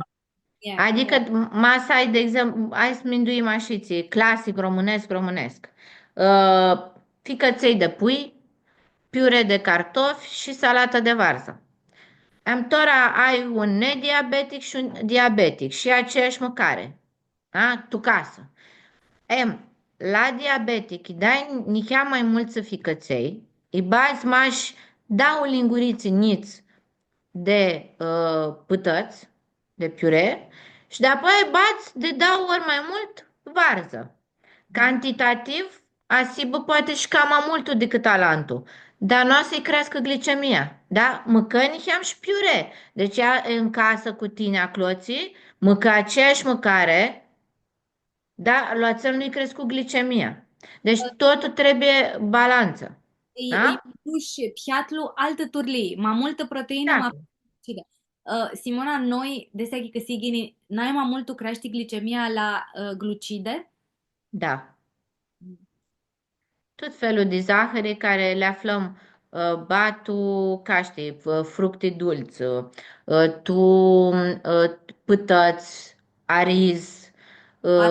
Adicã, ma s-ai, di exemplu, hai s-minduim ashitsi, clasic romãnescu, romãnescu. Ã, ficãtsei di pui, piure di cartofi shi salatã di varzã. Em, tora ai un nediabetic shi un diabetic shi aceeashi mãcari. Da? Tu casã. Em, la diabetic, lji dai niheam ma multsã ficãtsei, lji badz mash dauã linguritsi njits di, ã, pãtãts, di piure, shi dapoaia badz di dauã ori ma multu varzã. Cantitativ, a s-hibã poati shi cama multu dicãt alantu, dar nu va s-lji creascã glicemia, da? Mãcã niheam shi piure. Deci ea ãn casã cu tini aclotsi, mãcã aceeashi mãcari, da, la atsel nu-lj crescu glicemia. Deci totul trebuie balanță. Da? Ãlj dush pshatlu altã turlii, ma multã proteinã, ma putsãnã glucidã. Ã, Simona, noi, di seara cã s-hii ghini, nai ma multu creashti glicemia la, ã, glucide? Da. Tut felul di zahãri cari li aflãm, ã, ba tu, ca shtii, f-, fructi dultsã, ã, tu, ã, pãtãts, ariz, ã,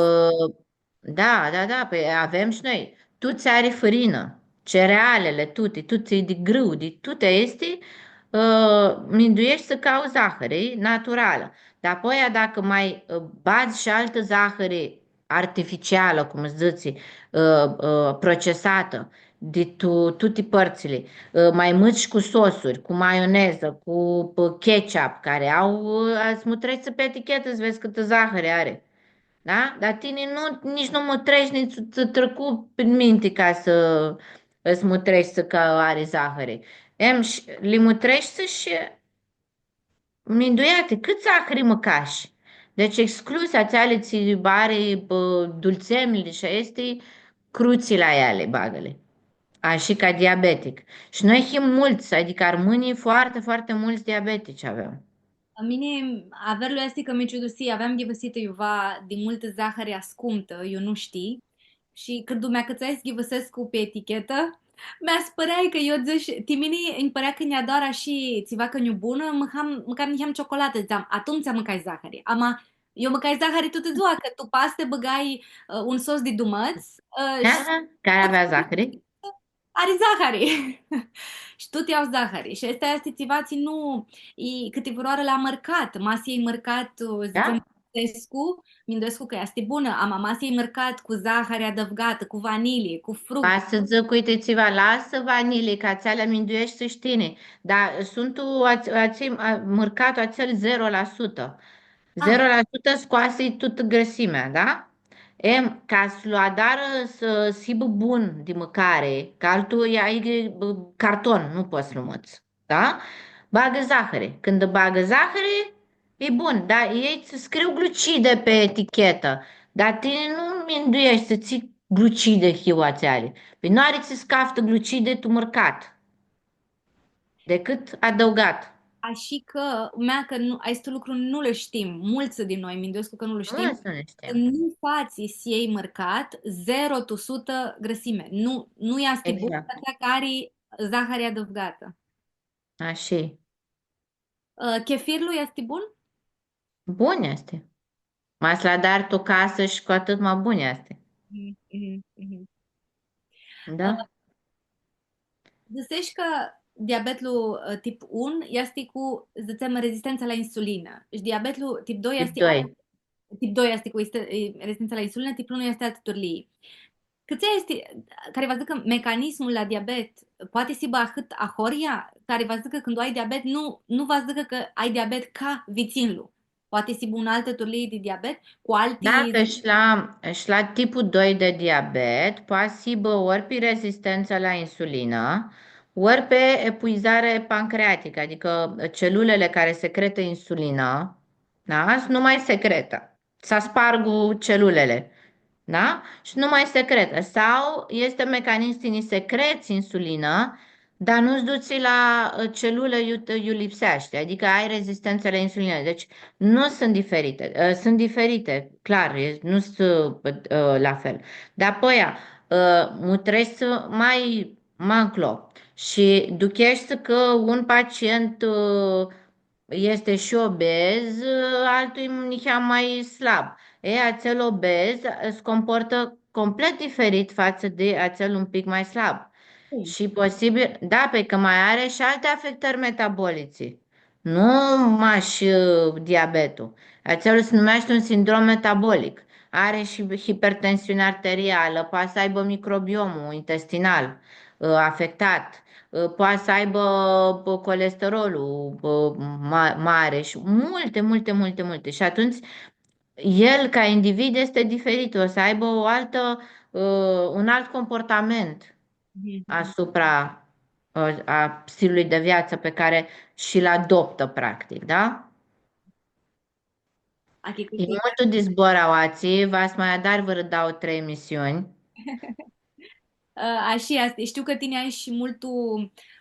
da, da, da, pãi avem shi noi. Tut tsi ari fãrinã, cerealili, tuti, tut tsi-i di grãu, di tuti aesti, ã, mindueshti s-cauts zahãri, e naturalã. Dar apoia, dacã ma, ã, badz shi altã zahãri artificialã, cum s-dzãtsi, ã, ã, procesatã, di tu, tuti pãrtsãli, ã, ma mãts shi cu sosuri, cu maionezã, cu, ã, ketchup, cari au, ã, s-mutreshti pi etichetã, s-vedz cãtã zahãri ari. Da? Dar tini nu, nitsi nu mutreshti, nitsi tsã tricu prin minti ca s-, s-mutreshti cã ari zahãri. Em, shi li mutreshti shi minduea-ti, cãt zahãri mãcash? Deci exclus atseali tsi ari, bã, dultsemili shi aesti, crutsili aeali bagã-li. Ashi ca diabetic. Shi noi him multsã, adicã armãnjlji foarte, foarte multsã diabetici avem. Mini, averlu easti cã mi ciudusii, aveam ghivãsitã iuva di multã zahãri ascumtã, iu nu shtii, shi cãndu mi acãtsai s-ghivãsescu pi etichetã, mi aspãreai cã eu dzãsh, ti mini nji pãrea cã nj-adoarã shi tsiva cã nj-u bunã, mãcam, mãcam niheam ciocolatã, dzãtseam, atumtsea mãcai zahãri. Ama eu mãcai zahãri tutã dzua, cã tu paste bãgai, ã, un sos di dumãts, ã, shi... Aha, cari avea zahãri? Ari zahari. Shi tuti au zahari. Shi aestã easti tsiva tsi nu, i, cãtivãrãoarã la mãrcat, ma s-ljei mãrcat, dzãtsem, da? Minduescu, minduescu cã easti bunã, ama ma s-ljei mãrcat cu zahari adãvgatã, cu vanilii, cu fructi. Va s-dzãc, uite, tsiva, lasã vanilii, cã atseali mindueshti shi tini. Dar suntu ats-, atsi-, a, mãrcatlu atsel zero la sutã. Ah. Zero la sutã scoasi tutã grãsimea, da? Em, ca s-lu adarã s-, s-hibã bun di mãcari, cã altu e, ai, bã, carton, nu pots s-lu mãts, da? Bagã zahãri. Cãndu bagã zahãri, e bun, da? Elj tsã scriu glucide pi etichetã, dar tini nu mindueshti tsi glucide hiu atseali. Pãi nu ari tsi s-caftã glucide tu mãrcat. Decât adăugat. Ashi cã, mea, cã nu, aestu lucru nu-l shtim, multsã di noi, minduescu cã nu-l shtim, multsã nu shtim, cã nu fatsi s-ljei mãrcat zero tu sutã grãsime. Nu, nu easti bun, exact, atsea cã ari zahari adãvgatã. Ashi. Ã, chefirlu easti bun? Bun easti. Ma s-lu adari tu casã shi cu atãt ma bun easti. Mhm, mhm, mhm. Da? Ã, dzãsesh cã diabetlu, ã, tip unu easti cu, dzãtsem, rezistentsa la insulinã. Shi diabetlu tip doi easti, tip doi, altu, tip doi easti cu este-, e, rezistentsa la insulinã, tip unu easti altã turlii. Cãtse easti, cari va dzãcã cã mecanismul la diabet poati s-hibã ahãt ahoryea, cari va dzãcã cã cãndu ai diabet, nu, nu va dzãcã cã ai diabet ca vitsinlu. Poati s-hibã unã altã turlii di diabet, cu alti... Dacă și la, și la tipul doi de diabet, poate s-hibã ori pe rezistență la insulină, ori pe epuizare pancreatică, adică celulele care secretă insulină, da, nu mai secretă. S-aspargu celulele, da? Shi nu mai secretă. Sau este mecanism, tini secreți insulină, dar nu-ți duci la, ă, celulă, iu, iu lipsește, adică ai rezistență la insulină. Deci nu sunt diferite, ă, sunt diferite, clar, e, nu sunt, ă, la fel. Dar apoi, ă, mutrești mai, mai înclo și ducheshti că un pacient, ă, este și obez, altul e niheam mai slab. E, atsel obez se comportă complet diferit față de atsel un pic mai slab. Mm. Shi posibil, da, pe cã ma ari shi alti afectãri metabolice. Nu mash, ã, diabetul. Atsel se numeashti un sindrom metabolic. Ari shi hipertensiune arterială, poate s-aibã microbiomul intestinal, ã, afectat, ã, poate s-aibã, ã, colesterolul, ã, ma-, mare shi multe, multe, multe, multe. Shi atumtsea, el, ca individ, este diferit, o s-aibã o altã, ã, un alt comportament, mhm, asupra, ã, a stilului de viață pe care și-l adoptă, practic, da? Achicãsii. E multu di zbor aoatsi, va s-ma adari vãrã dauã, trei emisiuni. Ã, ashi easti. Shtiu cã tini ai shi multu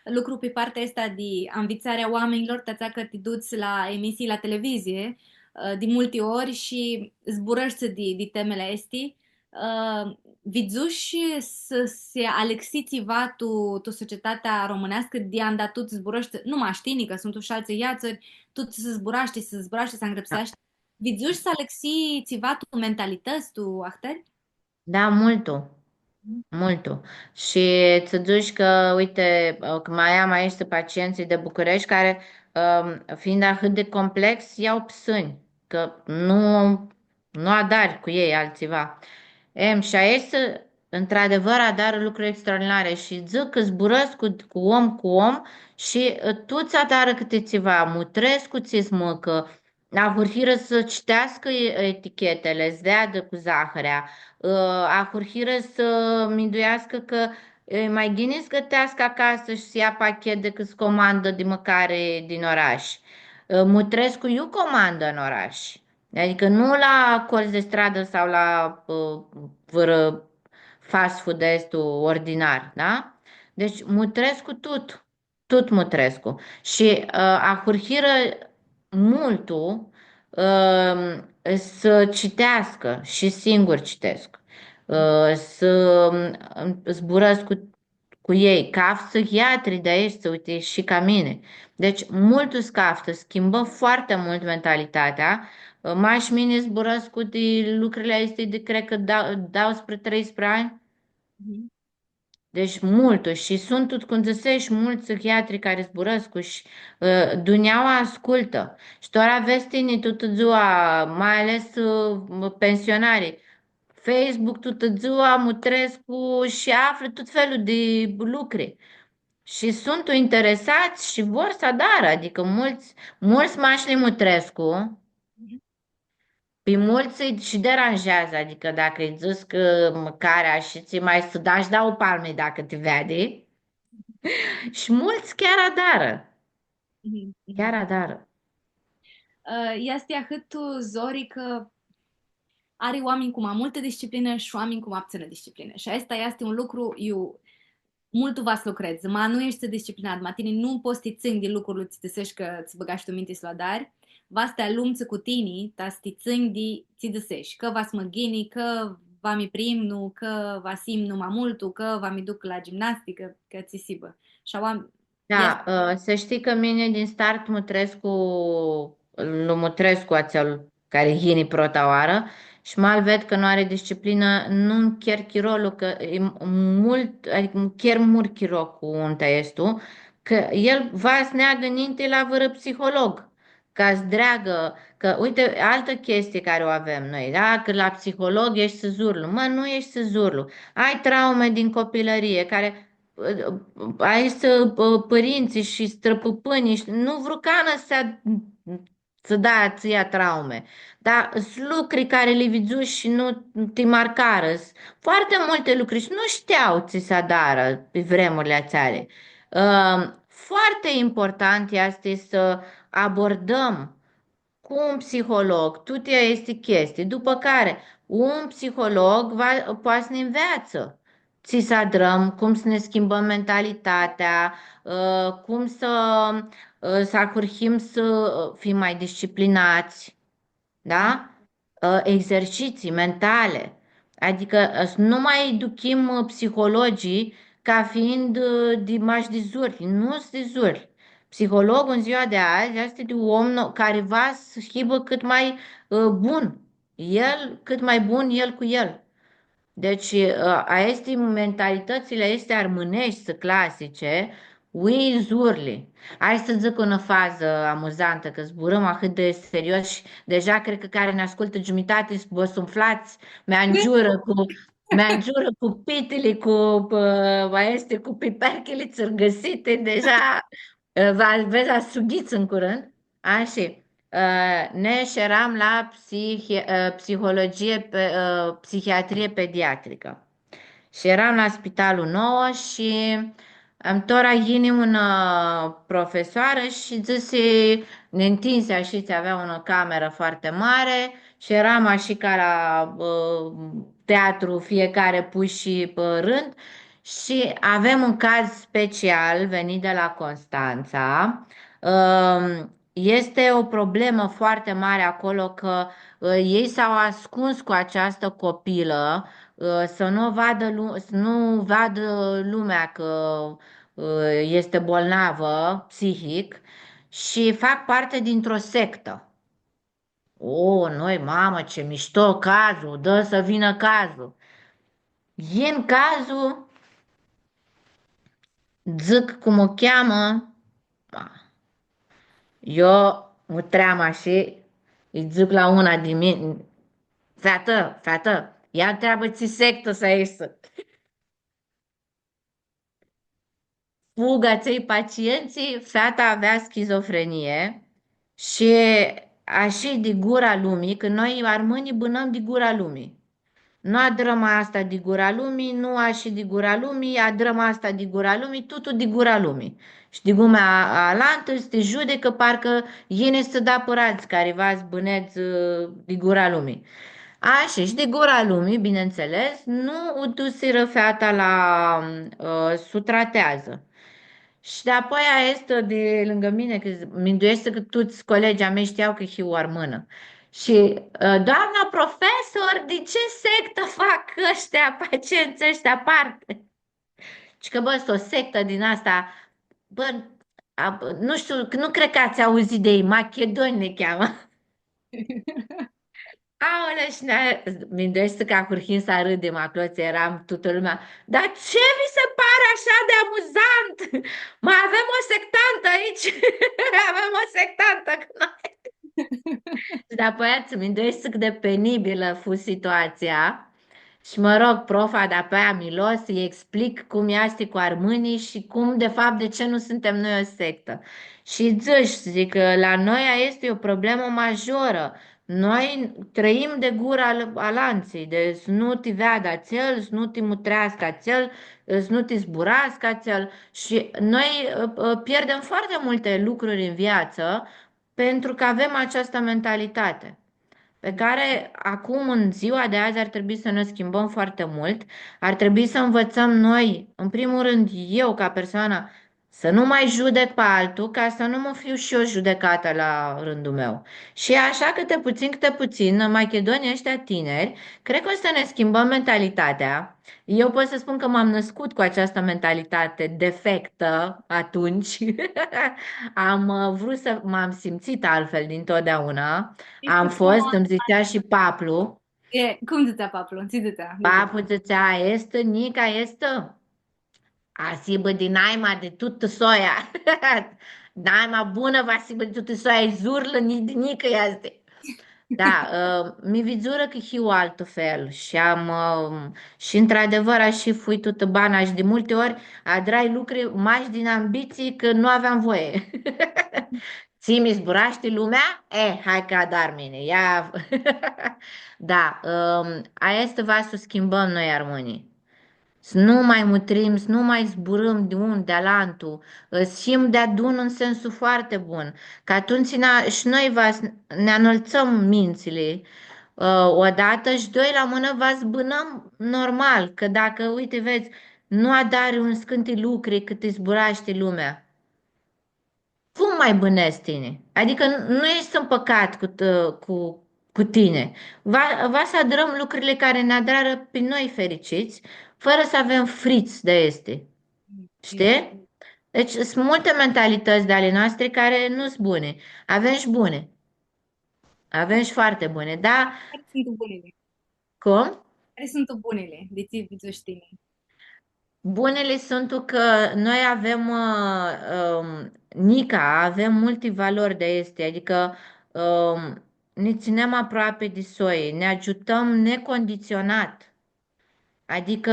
lucru pi partea aestã di anvitsarea oaminjlor, ti atsea cã ti duts la emisii la televizie, ã, di multi ori shi zburãshti di, di temili aesti. Ã, vidzushi s-, s-alãxi tsiva tu, tu societatea romãneascã, di anda tut zburãshti, nu mash tini, cã suntu shi altsã yeatsãri, tut s-zburashti, s-zburashti, s-angrãpseashti. Da. Vidzushi s-alãxi tsiva tu mentalitãts, tu ahtãri? Da, multu. Mhm. Multu. Shi tsã dzãc cã, uite, cã ma am aeshti pacientsã di Bucureshti cari, ãm, fiind ahãt di complex, ljau psãnj, cã nu, nu adari cu elj altsiva. Em, shi aeshti, într-adevăr, adarã lucruri extraordinare shi dzãc cã zburãscu cu, cu om, cu om shi, ã, tuts adarã cãti tsiva, mutrescu tsi s-mãcã, ahurhirã s-citeascã e-, etichetele, s-veadã cu zahãrea, ã, ahurhirã s-mindueascã cã e ma ghini s-gãteascã acasã shi s-ia pachet decât s-comandã di mãcari din orash. Ã, mutrescu iu comandã în orash. Adicã nu la colț di stradã sau la, ã, vãrã fast food aestu ordinar, da? Deci mutrescu tut. Tut mutrescu. Shi, ã, ahurhirã multu, ã, s-citeascã shi singur citescu. Ã, s-, ã, zburãscu cu, cu elj, caftu psihiatri di aeshti, uite, shi ca mini. Deci, multu s-caftã, schimbã foarte mult mentalitatea. Ã, mash mini zburãscu di lucrurli aesti di, cred cã, da, doisprezece, treisprezece anj. Mhm. Deci multu. Shi suntu, cum dzãsesh, multsã psihiatri cari zburãscu shi, ã, dunjaua ascultã. Shi tora vedz tini tutã dzua, mai ales, ã, pensionari, Facebook tutã dzua mutrescu shi aflã tut felul di lucri. Shi suntu interesats shi vor s-adarã, adicã multsã, multsã mash li mutrescu, pi multsã ãlj shi deranjeazã, adicã dacã ãlj dzãts cã mãcarea shi tsi mai s-da shi dauã palmi dacã ti veadi. Shi multsã chiar adarã. Mhm, mhm. Chiar adarã. Ã, easti ahãt zori cã ari oaminj cu ma multã disciplinã shi oaminj cu ma ptsãnã disciplinã. Shi aestã easti un lucru, iu multu va s-lucredz, ma nu eshti disciplinat, ma tini nu pots s-ti tsãnj di lucrul tsi dzãsesh cã tsã bãgash tu minti s-lu adari, va s-ti alumtsã cu tini, ta s-ti tsãnj di tsi dzãsesh, cã va s-mã ghini, cã va mi priimnu, cã va s-imnu ma multu, cã va mi duc la gimnasticã, cã tsi s-hibã. Shi aua Da, ã, s-shtii cã mini din start mutrescu, lu mutrescu atsel cari yini prota oarã shi ma-l ved cã nu ari disciplinã, nu-nj cher chirolu, cã e m-, multu, adicã nj-cher multu chiro cu unta aestu, cã el va s-neagã ninti la vãrã psiholog, ca s-dreagã, cã, uite, altã chestie cari u avem noi, da? Cã la psiholog eshti s-zurlu. Mã, nu eshti s-zurlu. Ai traume din copilãrie, cari, ã, aeshti, ã, pãrintsã shi strãpãpãnjlji shi nu vru canã s-, s-da atsea traume. Dar s-, lucri cari li vidzush shi nu ti marcarã. S-, foarte multe lucri shi nu shtiau tsi s-adarã pi vremurli atseali. Ã, foarte important easti s-abordãm cu un psiholog tuti aesti chestii, dupã cari un psiholog va, poati s-nã nveatsã tsi s-adrãm, cum s-nã schimbãm mentalitatea, ã, cum s-, ã, s-ahurhim s-, ã, fim ma disciplinats, da? Ã, exerciții mentale. Adicã, ã, s-, nu ma duchim, ã, psihologii ca fiind, ã, di, mash di zurli. Nu-s di zurli. Psihologul în ziua de azi este de un om no-, care va s-hibã cât mai, ã, bun. El, cât mai bun el cu el. Deci, ã, aesti mentalitãtsli aesti armãneshti, clasice, ui zurli. Hai s-dzãc unã fazã amuzantã, cã zburãm ahãt di serios shi deja cred cã cari nã ascultã giumitati s-vã sumflats, mi angiurã cu, mi angiurã cu pitili, cu, ã, aesti, cu piperchili tsãrgãsiti, deja, ã, va, vedz, s-aghits în curând. Ashi, ã, ne, shi eram la psihi-, ã, psihologie pe, ã, psihiatrie pediatrică. Shi eram la Spitalul Nouă shi, ãm, tora yini unã, ã, profesoarã shi dzãsi, nã ntinsi ashi, tsi avea unã camerã foarte mare shi eram ashi ca la, ã, teatru, fiecare pushi pe rând. Shi avem un caz special venit de la Constanța. Ãm, este o problemă foarte mare acolo, că, ã, ei s-au ascuns cu această copilă, ã, să nu o vadă lu-, să nu vadă lumea că, ã, este bolnavă psihic și fac parte dintr-o sectă. O, noi, mamă, ce mișto cazul, dă să vină cazul. Yin cazul, dzãc cum u cheamã, ma, eu mutream ashi, lji dzãc la una di mini, featã, featã, ia ntreabã tsi sectã s-ai. Fug atselj pacientsã, feata avea schizofrenie shi ashi di gura lumii, cã noi armãnjlji bãnãm di gura lumii. Nu adrãm asta di gura lumii, nu ashi di gura lumii, adrãm asta di gura lumii, tutu di gura lumii. Shi di lumea alantã s-ti judicã, parcã yini s-da pãradz cari va s-bãnedz, ã, di gura lumii. Ashi, shi di gura lumii, bineînțeles, nu u dusirã feata la, ã, s-u trateadzã. Shi dapoaia aestã di lângã mini, cã mindueshti cã tuts colegii a mei shtiau cã hiu armãnã. Shi, ã, „Doamna profesor, di ce sectă fac ăștia, pacienții ăștia parte?” Shi cã, bã, s-o sectã din asta, bã, a, nu shtiu, nu cred că ați auzit de ei, Machedoni le cheamă. Aole, shi ne, mindueshti cã ahurhim s-arãdem aclo, tsi eram tutã lumea. „Dar ce vi se Așa de amuzant! Mai avem o sectantă aici! Avem o sectantă cu noi! Shi dapoaia tsã mindueshti cãt di penibilã fu situatsia. Shi, mă rog, profa dapoaia mi lo s-lji explic cum easti cu armãnjlji shi cum, de fapt, de ce nu suntem noi o sectă. Shi dzãsh, dzãc, cã la noi aestã easti o problemã majorã. Noi trãim di gura al-, alantsãlj, di s-nu ti veadã atsel, s-nu ti mutreascã atsel, s-nu ti zburascã atsel. Shi noi, ã, ã, pierdem foarte multe lucruri în viață pentru că avem această mentalitate pe care acum, în ziua de azi, ar trebui să ne schimbăm foarte mult. Ar trebui să învățăm noi, în primul rând, eu ca persoană, să nu mai judec pe altul, ca să nu mă fiu și eu judecată la rândul meu. Și așa, câte puțin, câte puțin, în Macedonia, ăștia tineri, cred că o să ne schimbăm mentalitatea. Eu pot să spun că m-am născut cu această mentalitate defectă atunci. Am, uh, vrut să, m-am simțit altfel dintotdeauna. Am fost, îmi zicea și paplu. E, cum dzãtsea paplu? Tsi dzãtsea? Paplu dzãtsea, „Aestã, Nica, aestã, va s-hibã di naima di tutã soia.” Naima bunã va s-hibã di tutã soia, e zurlã, ni-, di Nica easti. Da, ã, mi vidzurã cã hiu altu fel shi am, ã, shi într-adevăr ashi fui tutã bana shi di multi ori adrai lucri mash din ambiții, cã nu aveam voie. Tsi mi zburashti lumea? E, hai cã adar mini, ia. Da, ã, aestã va s-u schimbãm noi armãnjlji. S-nu mai mutrim, s-nu mai zburãm di un di alantu, s-him deadun în sensul foarte bun, cã atumtsea shi noi va s-, nã anãltsãm mintsãli, ã, odată, shi doi la mână va s-bãnãm normal, cã dacã, uite, vedz, nu adari un scãnti lucri cãt ti zburashti lumea. Cum mai bãnedz tini? Adicã n-, nu eshti împăcat cu t-, cu, cu tine. Va, va s-adrãm lucrurli cari nã adarã pi noi fericits, fãrã s-avem frits di aesti. Shtii? Deci, sunt multe mentalități de ale noastre care nu sunt bune. Avem și bune. Avem și foarte bune, da? Care sunt bunele? Cum? Care sunt bunele de tsi vidzushi tini? Bunele sunt că noi avem, ã, ãm, Nica, avem multe valori di aesti, adică, ãm, ne ținem aproape de soi, ne ajutăm necondiționat. Adică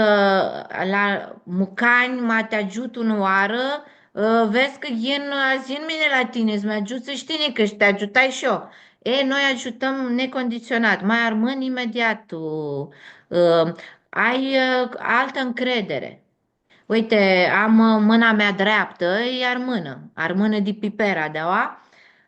la mucani, ma ti agiut unã oarã, ã, vedz cã yin, yin mini la tini, s-mi agiuts shi tini, cã ti agiutai shi eu. E, noi ajutăm necondiționat, mai armãnj imediat, ã, ã, ai, ã, altã încredere. Uite, am, ã, mâna mea dreaptă, e armână, armână de pipera de-aua,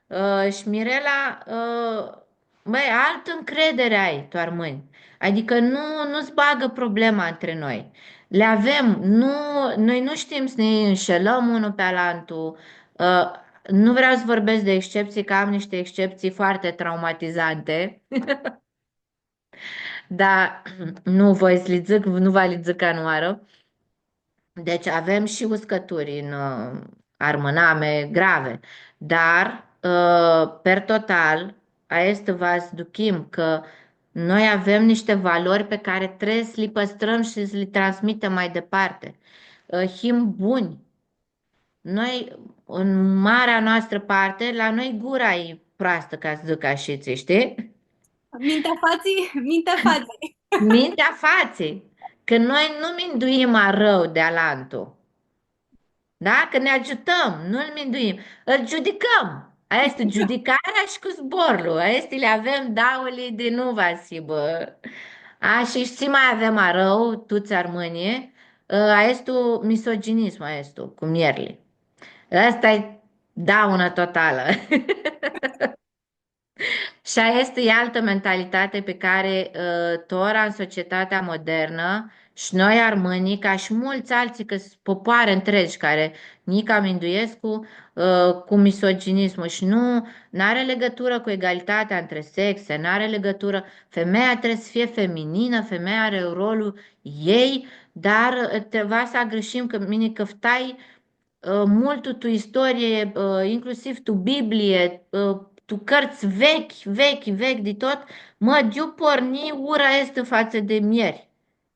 ã, și Mirela, ã, băi, altã încredere ai tu armãnj. Adică nu, nu-ți bagă problema între noi. Le avem, nu, noi nu știm să ne înșelăm unul pe alantul. Ã, nu vreau să vorbesc de excepții, că am niște excepții foarte traumatizante. Dar nu voi să le zic, nu va le zic anãoarã. Deci avem și uscături în, ã, armãnami grave, dar, ã, per total, aestã va s-duchim, cã noi avem niște valori pe care trebuie să le păstrăm și să le transmitem mai departe. Ã, him buni. Noi, în marea noastră parte, la noi gura e proastă, ca să zic așa, știi? Mintea fatsi, mintea fatsi. Mintea fatsi. Cã noi nu minduim arãu di alantu. Da? Cã ne agiutãm, nu-l minduim. Ãl giudicãm. Aia easti giudicarea shi cu zborlu. Aesti li avem dauli di nu va s-hibã. A, shi tsi mai avem arãu, tuts armãnjlji, ã, aestu misoginism, aestu, cu mierli. Aestã e daunã totalã. Shi aestã e altã mentalitati pi cari, ã, tora în societatea modernă, shi noi armãnjlji, ca shi multsã altsã, cã s-, popoari ntredz cari nica minduescu, ã, cu misoginismul shi nu, n-ari ligãturã cu egalitatea între sexe, n-ari ligãturã, femeia trebuie să fie feminină, femeia are rolul ei, dar, ã, ti va s-agãrshim, cã mini cãftai, ã, multu tu istorie, ã, inclusiv tu Biblie, ã, tu cãrtsã vechi, vechi, vechi di tot, mã, di iu porni ura aestã fatsã di mieri.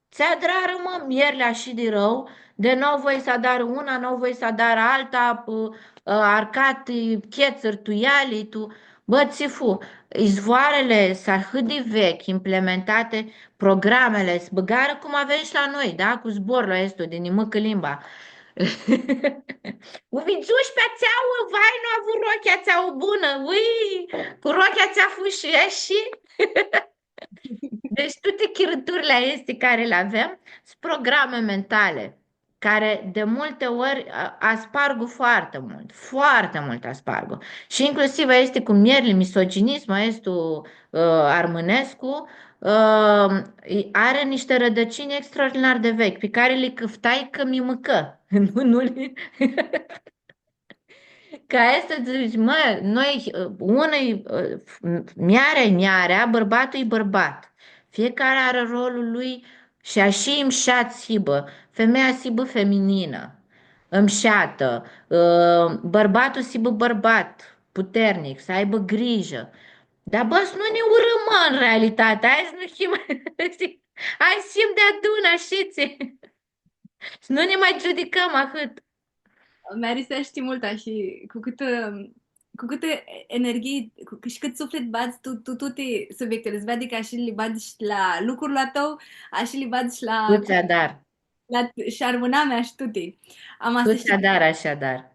Tsi adrarã, mã, mierli ashi di rãu, Di nou voi s-adarã una, nou voi s-adarã alta, p-, ã, arcati, chetsuri tu eali, tu, bã, tsi fu, izvoarãli s-ahãt di vechi, implementati, programili s-bãgarã cum avem shi la noi, da? Cu zborlu aestu di nji mãcã limba. U vidzush pi atsea, vai, nu avu rochea atsea bunã, ui, cu rochea atsea fu shi, e, shi. Deci, tuti chirãturli aesti cari li avem, sunt programe mentale, care de multe ori, a, aspargu foarte mult, foarte mult aspargu. Și inclusiv aesti cu mierli, misoginismul aestu, ã, armãnescu, ã, are niște rădăcini extraordinar de vechi, pe care li cãftai cã mi mãcã. Nu, nu li... Ca aestã dzãts, mã, noi, ã, unã-i, ã, f-, miearea-i miearea, bãrbatlu-i bãrbat. Fiecare are rolul lui shi ashi mshat s-hibã. Femeia s-hibã femininã, mshatã, ã, bãrbatlu s-hibã bãrbat, puternic, s-aibã grijã. Dar, bã, s-nu nã urãm, mã, în realitate, hai s-nu him, hai s-him deadun ashitsi. S-nu nã ma giudicãm ahãt. Mi ariseashti multu shi cu cãtã, cu cãtã energhii, cu, shi cãt suflit badz tu, tu tuti subiectili. S-veadi cã ashi li badz shi la lucrul a tãu, ashi li badz shi la... Tuts adar. La, shi armãnamea shi tuti. Am asta. Tuts shi adar, ashi adar.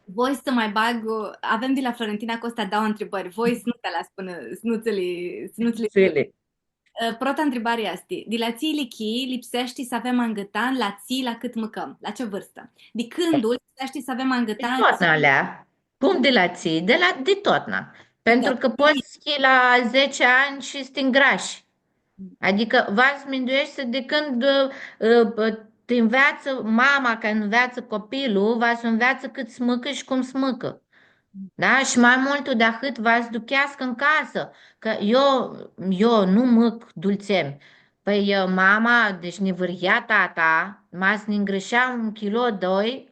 Voi s-ma bag, avem di la Florentina Costa doauã ntribãri. Voi s-nu ti li spun, s-nu tsã li, s-nu tsã li... Tsã li. Ã, prota ntribari easti, di la tsi ilichii lipseashti s-avem angãtan, la tsi, la cãt mãcãm, la tsi vãrstã? Di cãndu lipseashti s-avem angãtan? Di totna, lea. Cum di la tsi? Di la, di totna. Pentru că pots s-hii la zece ani și s-ti ngrashi. Adicã, va s-mindueshti di cãndu, ã, ã, ti nveatsã mama, cã nveatsã copilul, va s-nveatsã cãt s-mãcã shi cum s-mãcã. Da? Shi ma multu di ahãt va s-aducheascã tu casã, cã eu, eu nu mãc dultsemi. Pãi, ã, mama, deci nã vãryea tata, ma s-nã ngrãshea un chilo, doi,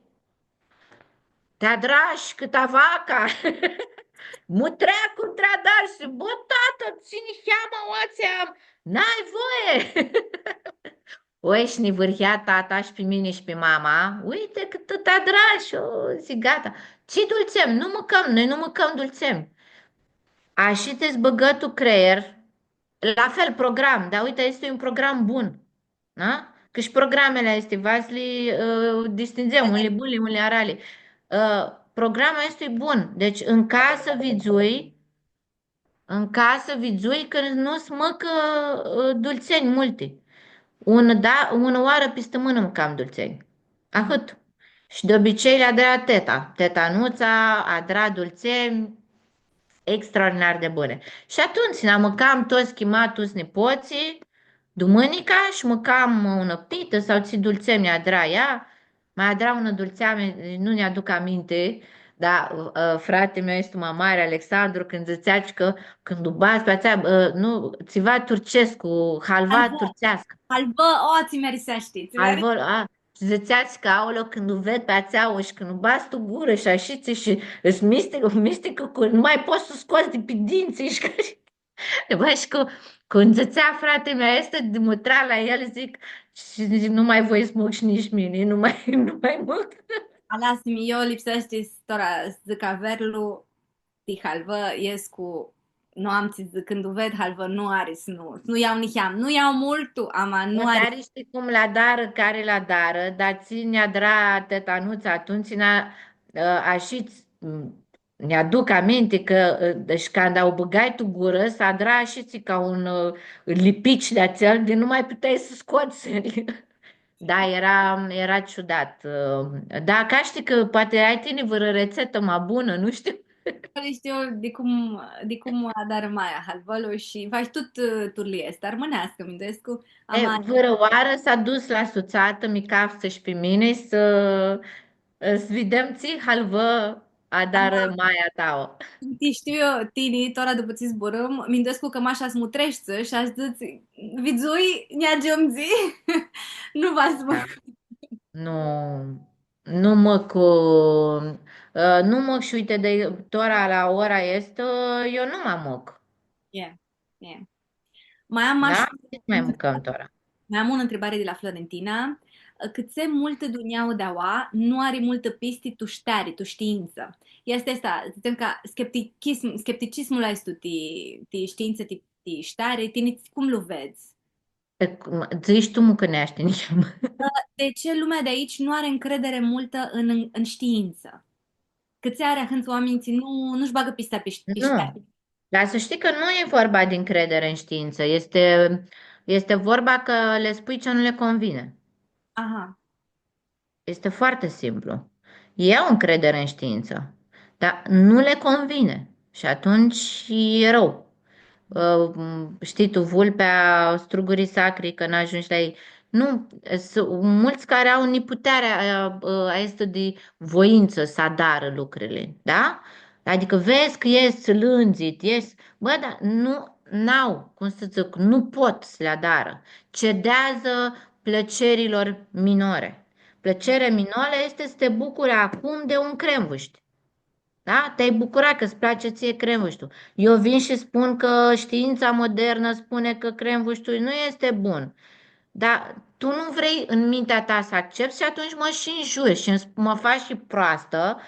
ti adrash cãtã vaca. Mutrea cum ti adrash, bã, tata, tsi niheamã aoatsi am, n-ai voie. Oi, shi nã vãryea tata shi pi mini shi pi mama, uite cãt ti adrash, o, dzãc, gata. Tsi dultsemi? Nu mãcãm, noi nu mãcãm dultsemi. Ashitsi s-bãgã tu creier, la fel, program, dar uite, este un program bun, da? Cã shi programili aesti, va s-li, ã, distindzem, unli buni, unli arali. Ã, programul este bun, deci în casă vidzui, în casă vidzui cã nu s-mãcã, ã, dultsenj multi. Un, da, unã oarã pi stãmãnã mãcam dultsenj. Ahãt. Shi di obicei li adra teta. Teta Nuța adra dultsenj extraordinar di buni. Shi atumtsea nã mãcam tuts, chima tuts nipotslji, dumãnica, shi mãcam unã pitã sau tsi dultsenj nã adra ea. Ma adra unã dultseami, nu nj-aduc aminti, dar, ã, frati-meu aestu ma mari, Alexandru, cãndu dzãtsea cã, cãndu u badz pi atsea, ã, nu, tsiva turtsescu, halva turtseascã. Halvã, o, tsi mi ariseashti, tsi mi ariseashti. Halvã, a, shi dzãtsea cã, aoleo, cãndu u ved pi atsea, shi cãndu u badz tu gurã shi ashitsi shi, shi s-mistecã, s-mistecã cu, nu ma pots s-u scots di pi dintsã, shi cã Bã, shi cu, cu dzãtsea frati-meu aestu, di mutra la el, dzãc, shi dzãc, nu ma voi s-mãc shi nitsi mini, nu ma, nu ma mãc. Alas-mi, eu lipseashti s-, tora s-dzãc averlu, ti halvã, escu, nu am tsi dzãc, cãndu u ved halvã, nu ari s-nu, nu ljau niheam, nu ljau multu, ama nu ari. Mãcari shtii cum li adarã, cari li adarã, dar tsi nj-adra teta Nuța atumtsea, ã, ashitsi, m, nj-aduc aminti cã, ã, shi canda u bãgai tu gurã, s-adra ashitsi ca un, ã, lipici di atsel, di nu ma puteai s-scots. Da, era, era ciudat. Ã, da, ca shtii cã poati ai tini vãrã retsetã ma bunã, nu shtiu. Nu shtiu di cum, di cum adarã maia halvãlu shi faci tut, ã, turlia aestã armãneascã, minduescu. E, ama vãrã oarã s-adus la sutsatã, mi caftsã shi pi mini, s-, s-videm tsi halvã adarã maia ta. Ti shtiu eu, tini, tora dupã tsi zburãm, minduescu cã mash s-mutreshti shi s-dzãts, vidzui, nj-agiumdzi, nu va s-mãc. Da. Nu, nu mãc, ã, nu mãc shi uite, di tora la ora aestã, eu nu ma mãc. E, e. Ma am, da? Mash, tsi ma mãcãm tora? Ma am unã ntribari di la Florentina. cãtse multã dunjauã di aua nu ari multã pisti tu shteari, tu shtiintsã. Easti aestã, dzãtsem ca scepticism, scepticismul aestu ti, ti shtiintsã, ti, ti shteari, tini cum lu vedz? E, cum, dzãts tu, mã, cã nu shtiu niheamã. De ce lumea de aici nu are încredere multă în, în, în știință? Cãtse ari ahãntsã oaminj tsi nu, nu-sh bagã pistea pi, pi Nu. shteari? Dar să știi că nu e vorba de încredere în știință, este, este vorba că le spui ce nu le convine. Aha. Este foarte simplu. Ei au încredere în știință, dar nu le convine. Și atunci e rău. Ă, știi tu, vulpea, strugurii sacri, că n-ajungi la ei. Nu, sunt mulți care au niputearea aia, ă, aia este de voință să adară lucrurile, da? Adică vezi că ești lânzit, ești... Bă, dar nu, n-au, cum să zic, nu pot să le adară. Cedează plăcerilor minore. Plăcere minoră este să te bucuri acum de un cremvuști. Da? Te-ai bucura că îți place ție cremvuștul. Eu vin și spun că știința modernă spune că cremvuștul nu este bun. Dar tu nu vrei în mintea ta să accepti și atunci mă și înjuri și îmi sp-, mă faci și proastă,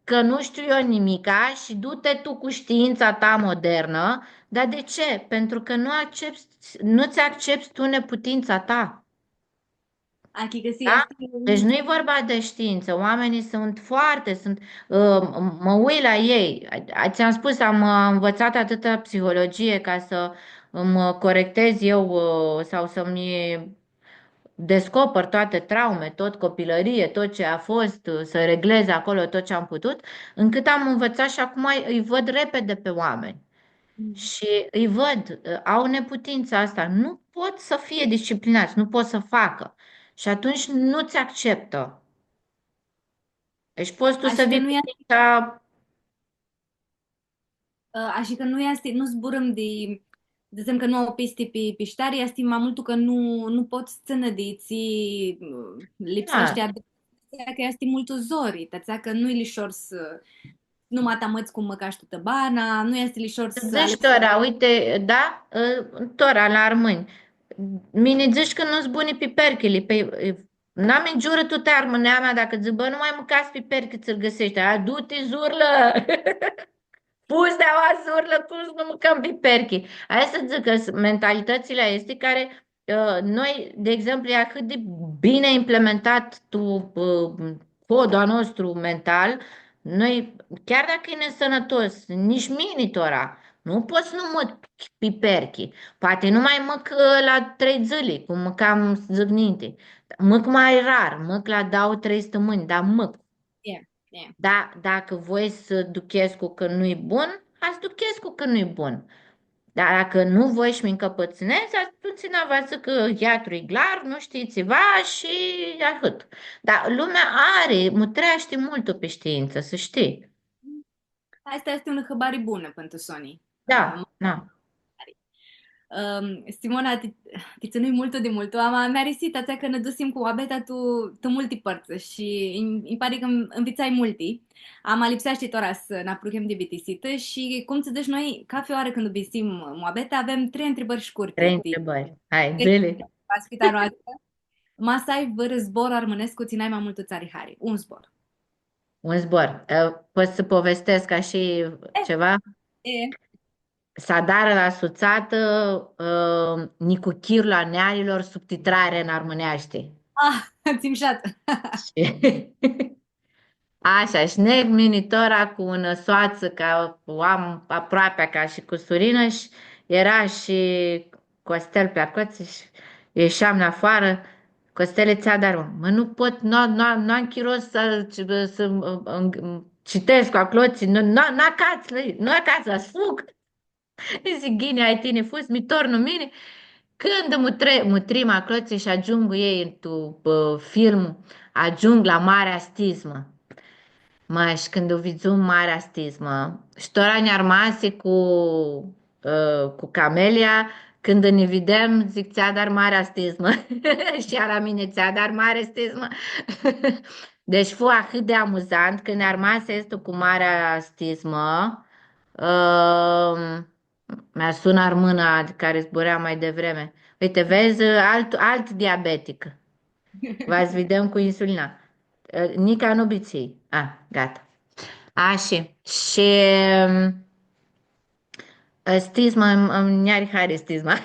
că nu știu eu nimica și du-te tu cu știința ta modernă. Dar de ce? Pentru că nu accepti, nu-ți accepti tu neputința ta. Achicãsii, Da? easti Deci nu e vorba de știință. Oamenii sunt foarte, sunt, ă, mă uit la ei. A, ți-am spus, am, ă, învățat atâta psihologie ca să îmi corectez eu, ă, sau să-mi descoper toate traume, tot copilărie, tot ce a fost, ă, să reglez acolo tot ce am putut, încât am învățat și acum îi, îi văd repede pe oameni. Mm. Și îi văd, ă, au neputința asta, nu pot să fie disciplinați, nu pot să facă. Și atunci nu ți acceptă. Deci poți tu să Ashi cã vii nu cu e, mintea... ã, ashi cã nu easti, nu zburãm di, dzãtsem cã nu au pisti pi, pi shteari, easti ma multu cã nu, nu pot s-tsãnã di tsi, ã, lipseashti Da. adesea, cã easti multu zori, ti atsea cã nu-i lishor s-, nu ma ti amãdz cum mãcash tutã bana, nu easti lishor Dzãts s-alãxi. Tora, uite, da? Ã, Tora, la armãnj. Mini dzãsh cã nu-s buni piperchili. Pãi, ã, n-am ingiurã tutã armãnamea, dacã dzãc, bã, nu mai mãcats piperchi, tsã-l gãseshti. A, du-ti, zurlã! Fudz di aua, zurlã, cum s-nu mãcãm piperchi? Aia s-dzãc cã s-, mentalitățile aesti care, ã, noi, de exemplu, e ahãt di bine implementat tu, ã, codul a nostru mental, noi, chiar dacã e nesãnãtos, nitsi mini tora, nu pot s-nu mãc piperchi. Poati nu mai mãc, ã, la trei dzãli, cum mãcam, dzãc, ninti. Mãc ma rar, mãc la dauã, trei stãmãnj, dar mãc. E, e. Da, dacã voi s-duchescu cã nu-i bun, va s-duchescu cã nu-i bun. Dar dacã nu voi s-mi ncãpãtsãnedz, atumtsea va dzãc cã yeatru-i glar, nu shtii tsiva shi ahãt. Dar lumea ari, mutreashti multu pi shtiintsã, s-shtii. Aestã easti unã hãbari bunã pãn tu soni. Da, Ãm, da. Ãm, Simona, ti, ti tsãnui multu di multu, ama mi-arisi, ti atsea cã nã dusim cu muabetea tu, tu multi pãrtsã shi nji, nji pari cã nvitsai multi. Ama lipseashti tora s-nã apruchem di bitisitã shi, cum tsã dzãsh, noi, cafi oarã cãndu bitisitsim muabetea, avem trei ntribãri shcurti. Trei ntribãri. Hai, dzã-li. Oaspita noastrã. Ma s-ai vãrã zbor armãnescu tsi nai ma multu tsã ari hari. Un zbor. Un zbor. Ã, pots s-povestescu ca shi ceva? E. S-adarã la sutsatã, ã, Nicuchirlu a Nealilor, subtitrare în armãneashti. Ah, tsi mushat. Shi Ashi, shi neg mini tora cu unã soatsã, cã u am aproapea ca shi cusurinã, shi eara shi Costel pi aclotsi shi isheam nafoarã. Costele, tsi adari, mã? Mã, nu pot, nu, nu, nu am chiro s-, s-, s-, citescu aclotsi, nu, nu, nu acats, nu acats, s-fug. Dzãc, ghini, ai tini, fudz, mi tornu mini. Cãndu mutre-, mutrim aclotsi shi agiungu elj tu, ã, film, agiung la Marea Stizmã. Ma, shi cãndu u vidzum Marea Stizmã, shi tora nj-armasi cu, ã, cu Camelia, cãndu nã videm, dzãc, tsi adari Marea Stizmã. Shi ea la mini, tsi adari Marea Stizmã. Deci fu ahãt di amuzant cãndu nj-armasi aestu cu Marea Stizmã. Ãm, mi-asunã armãna di cari zburam mai devreme. Uite, vedz, alt, alt diabetic. Va s-videm cu insulina. Nica nu bitsii. A, gata. Ashi. Shi, ã, stizma, ãm, ãm, nj-ari hari stizma.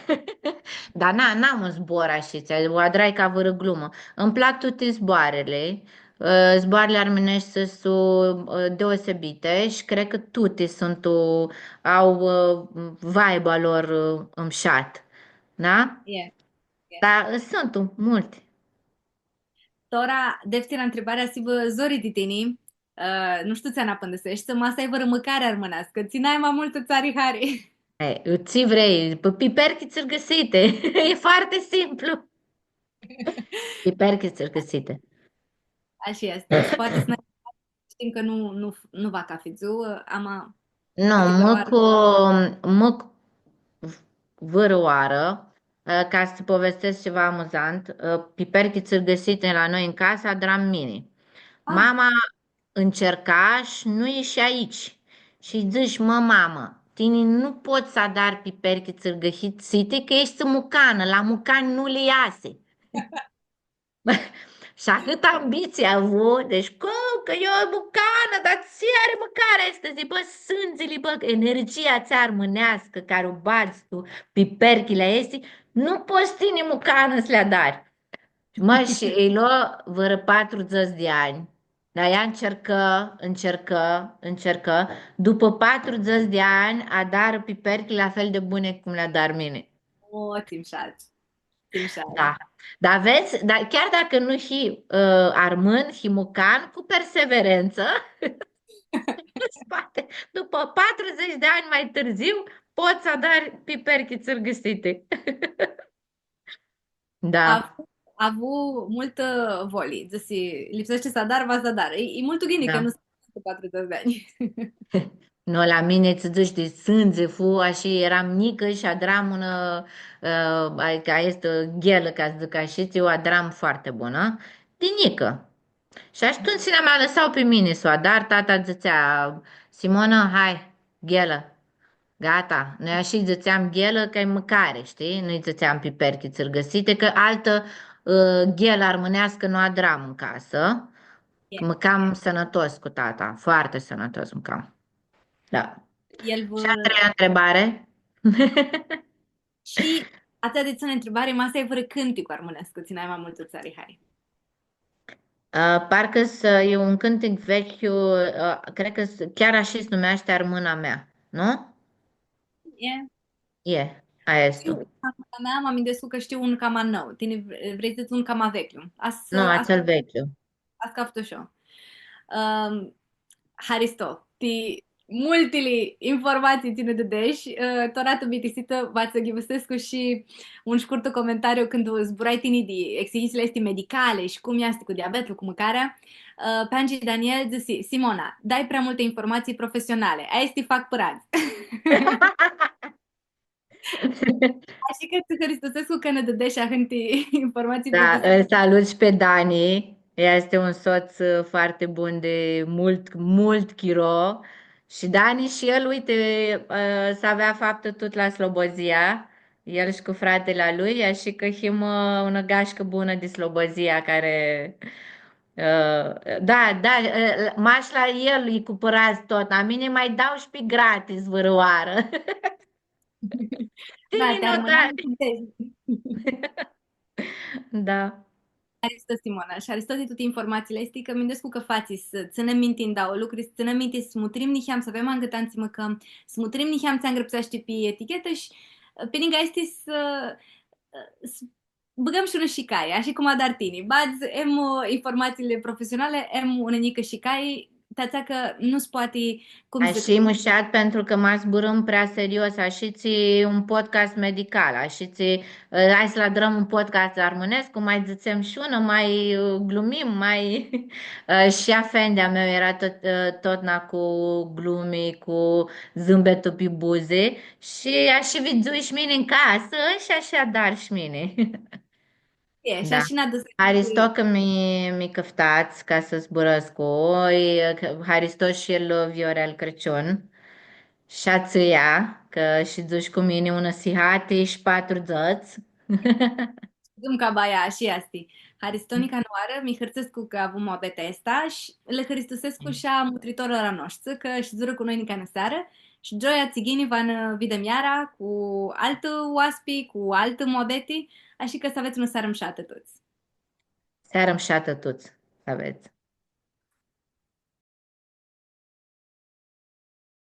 Dar na, n-am un zbor ashi, tsi u adrai ca vãrã glumã. Ãnj plac tuti zboarãli. Ã, zboarãli armãneshti suntu, ã, deosebite shi cred cã tuti suntu, au, ã, vibe-ul a lor, ã, mshat. Da? E, e. Dar, ã, suntu multi. Tora, deftira ntribari, s-hibã zori di tini, ã, nu shtiu tsi s-apãndiseshti, ma s-ai vãrã mãcari armãneascã, tsi nai ma multu tsã ari hari. E, tsi vrei? P-, piperchi tsãrgãsite. E foarte simplu. Piperchi tsãrgãsite. Ashi easti. Shi poati s-nã, shtim cã nu, nu, nu va cafi dzuã, ama... Nu, adicã mãc, oarã, mãc vãrã oarã, ã, ca s-tsã povestescu tsiva amuzant, ã, piperchi tsãrgãsite la noi tu casã adram mini. A. Mama ãncerca shi nu ishi aoatsi. Shi dzãsh, „Mã, mamã, tini nu pots s-adari piperchi tsãrgãsite, cã eshti mucanã, la mucani nu li easi.” Shi ahãtã ambitsii avu, deci, „Cum cã eu mucanã, dar tsi ari mãcarea aestã?” Dzãc, „Bã, sãndzili, bã, energia atsea armãneascã cari u badz tu piperchili aesti, nu pots tini mucanã s-li adari.” Mã, shi ãlj lo vãrã patrudzãts di anj. Dar ea ãncercã, ãncercã, ãncercã. Dupã patrudzãts di anj, adarã piperchili la fel di buni cum li adar mini. O, tsi mshat. Tsi mshat. Da. Dar vedz, da, chiar dacă nu hii, ã, armân, hii mucan, cu perseverență, în spate, după patruzeci de ani mai târziu, poți să adari piperchi tsãrgãsiti. Da. Avu, avu multã voli, dzãsi, lipseashti s-adar, va s-adar. E, e multu ghini cã nu s-adar cu patrudzãts di anj. Nu, la mini, tsã dzãc, di sãndzi fu, ashi, eram njicã shi adram unã, ã, adicã aestã ghelã, ca s-dzãc ashi, tsi u adram foarte bunã, di njicã. Shi atumtsea mi alãsa pi mini s-u adar, tata dzãtsea, „Simona, hai, ghelã.” Gata. Noi ashi dzãtseam ghelã, cã e mãcari, shtii? Nu-lj dzãtseam piperchi tsãrgãsiti, cã altã, ã, ghelã armãneascã nu adram tu casã. E. Mãcam sãnãtos cu tata, foarte sãnãtos mãcam. Da. El vã... Shi a treia ntribari? Shi atsea di tsãnã ntribari, ma s-ai vãrã cãnticu armãnescu, tsi nai ma multu tsã ari hari. Ã, parcã s-, e un cãntic vechi, ã, cred cã s-, chiar ashi s-numeashti Armãna mea, nu? E. E, aia easti. Shtiu Armãna mea, ma minduescu cã shtiu un cama nãu. Tini vre-, vrei s-dzãts un cama vechiu. As-, nu, as-, atsel vechiu. As caftu shi eu. Ãm, haristo ti multili informatsii tsi nã dãdeshi, ã, tora tu bitisitã, va tsã ghivãsescu shi un shcurtu comentariu cãndu zburai tini di exighintsili aesti medicali shi cum easti cu diabetlu, cu mãcarea. Ã, Pangi Daniel dzãsi, „Simona, dai prea multi informatsii profesionale. Aesti fac pãradz.” Ashi cã tsã hãristusescu cã nã dãdeshi ahãnti informatsii. Da, profesionale. Ãl salut shi pi Dani. Easti un sots, ã, foarte bun di mult, mult chiro. Shi Dani shi el, uite, ã, s-avea faptã tut la Slobozia, el shi cu fratili a lui, ashi cã him, ã, unã gashcã bunã di Slobozia cari, ã, da, da, ã, mash la el lji cumpãrats tut, a mini ma dau shi pi gratis vãrãoarã. Da, tini ti nu armãneam dai. Da. Haristo, Simona, shi haristo di tuti informatsiili aesti, cã minduescu cã fatsi s-tsãnem minti ndauã lucri, s-tsãnem minti s-mutrim niheam, s-avem angãtan tsi mãcãm, s-mutrim niheam tsi angrãpseashti pi etichetã shi, pi ningã aesti s-, s-bãgãm shi unã shicai, ashi cum adari tini. Badz, em, ã, informatsiili profesionali, em unã njicã shicai, ti atsea cã nu s-poati, cum s-dzãc. Ashi e mushat, pentru cã ma zburãm prea serios, ashi tsi un podcast medical, ashi tsi, ã, hai s-lu adrãm un podcast armãnescu, ma dzãtsem shi unã, ma, ã, glumim, ma, ã, shi afendi a meu eara tut, ã, totna cu glumi, cu zãmbetul pi buzi shi ashi vidzui shi mini tu casã shi ashi adar shi mini. E, shi... Da. Ashi nã adusem. Haristo cã mi, mi cãftats ca s-zburãscu. Oi, haristo shi el, Viorel Crãciun. Shi a tsãia, cã shidzush cu mini unã sihati shi patrudzãts. Shtim cã baia, ashi easti. Haristo nica nãoarã, mi hãrsescu cã avum muabetea aestã shi lã hãristusescu shi a mutritorlor a noshtri, cã shidzurã cu noi nica nã searã shi gioia tsi yini va nã videm iara cu altu oaspi, cu altã muabeti, ashi cã s-avets unã searã mshatã tuts. Searã mshatã tuts, s-avets.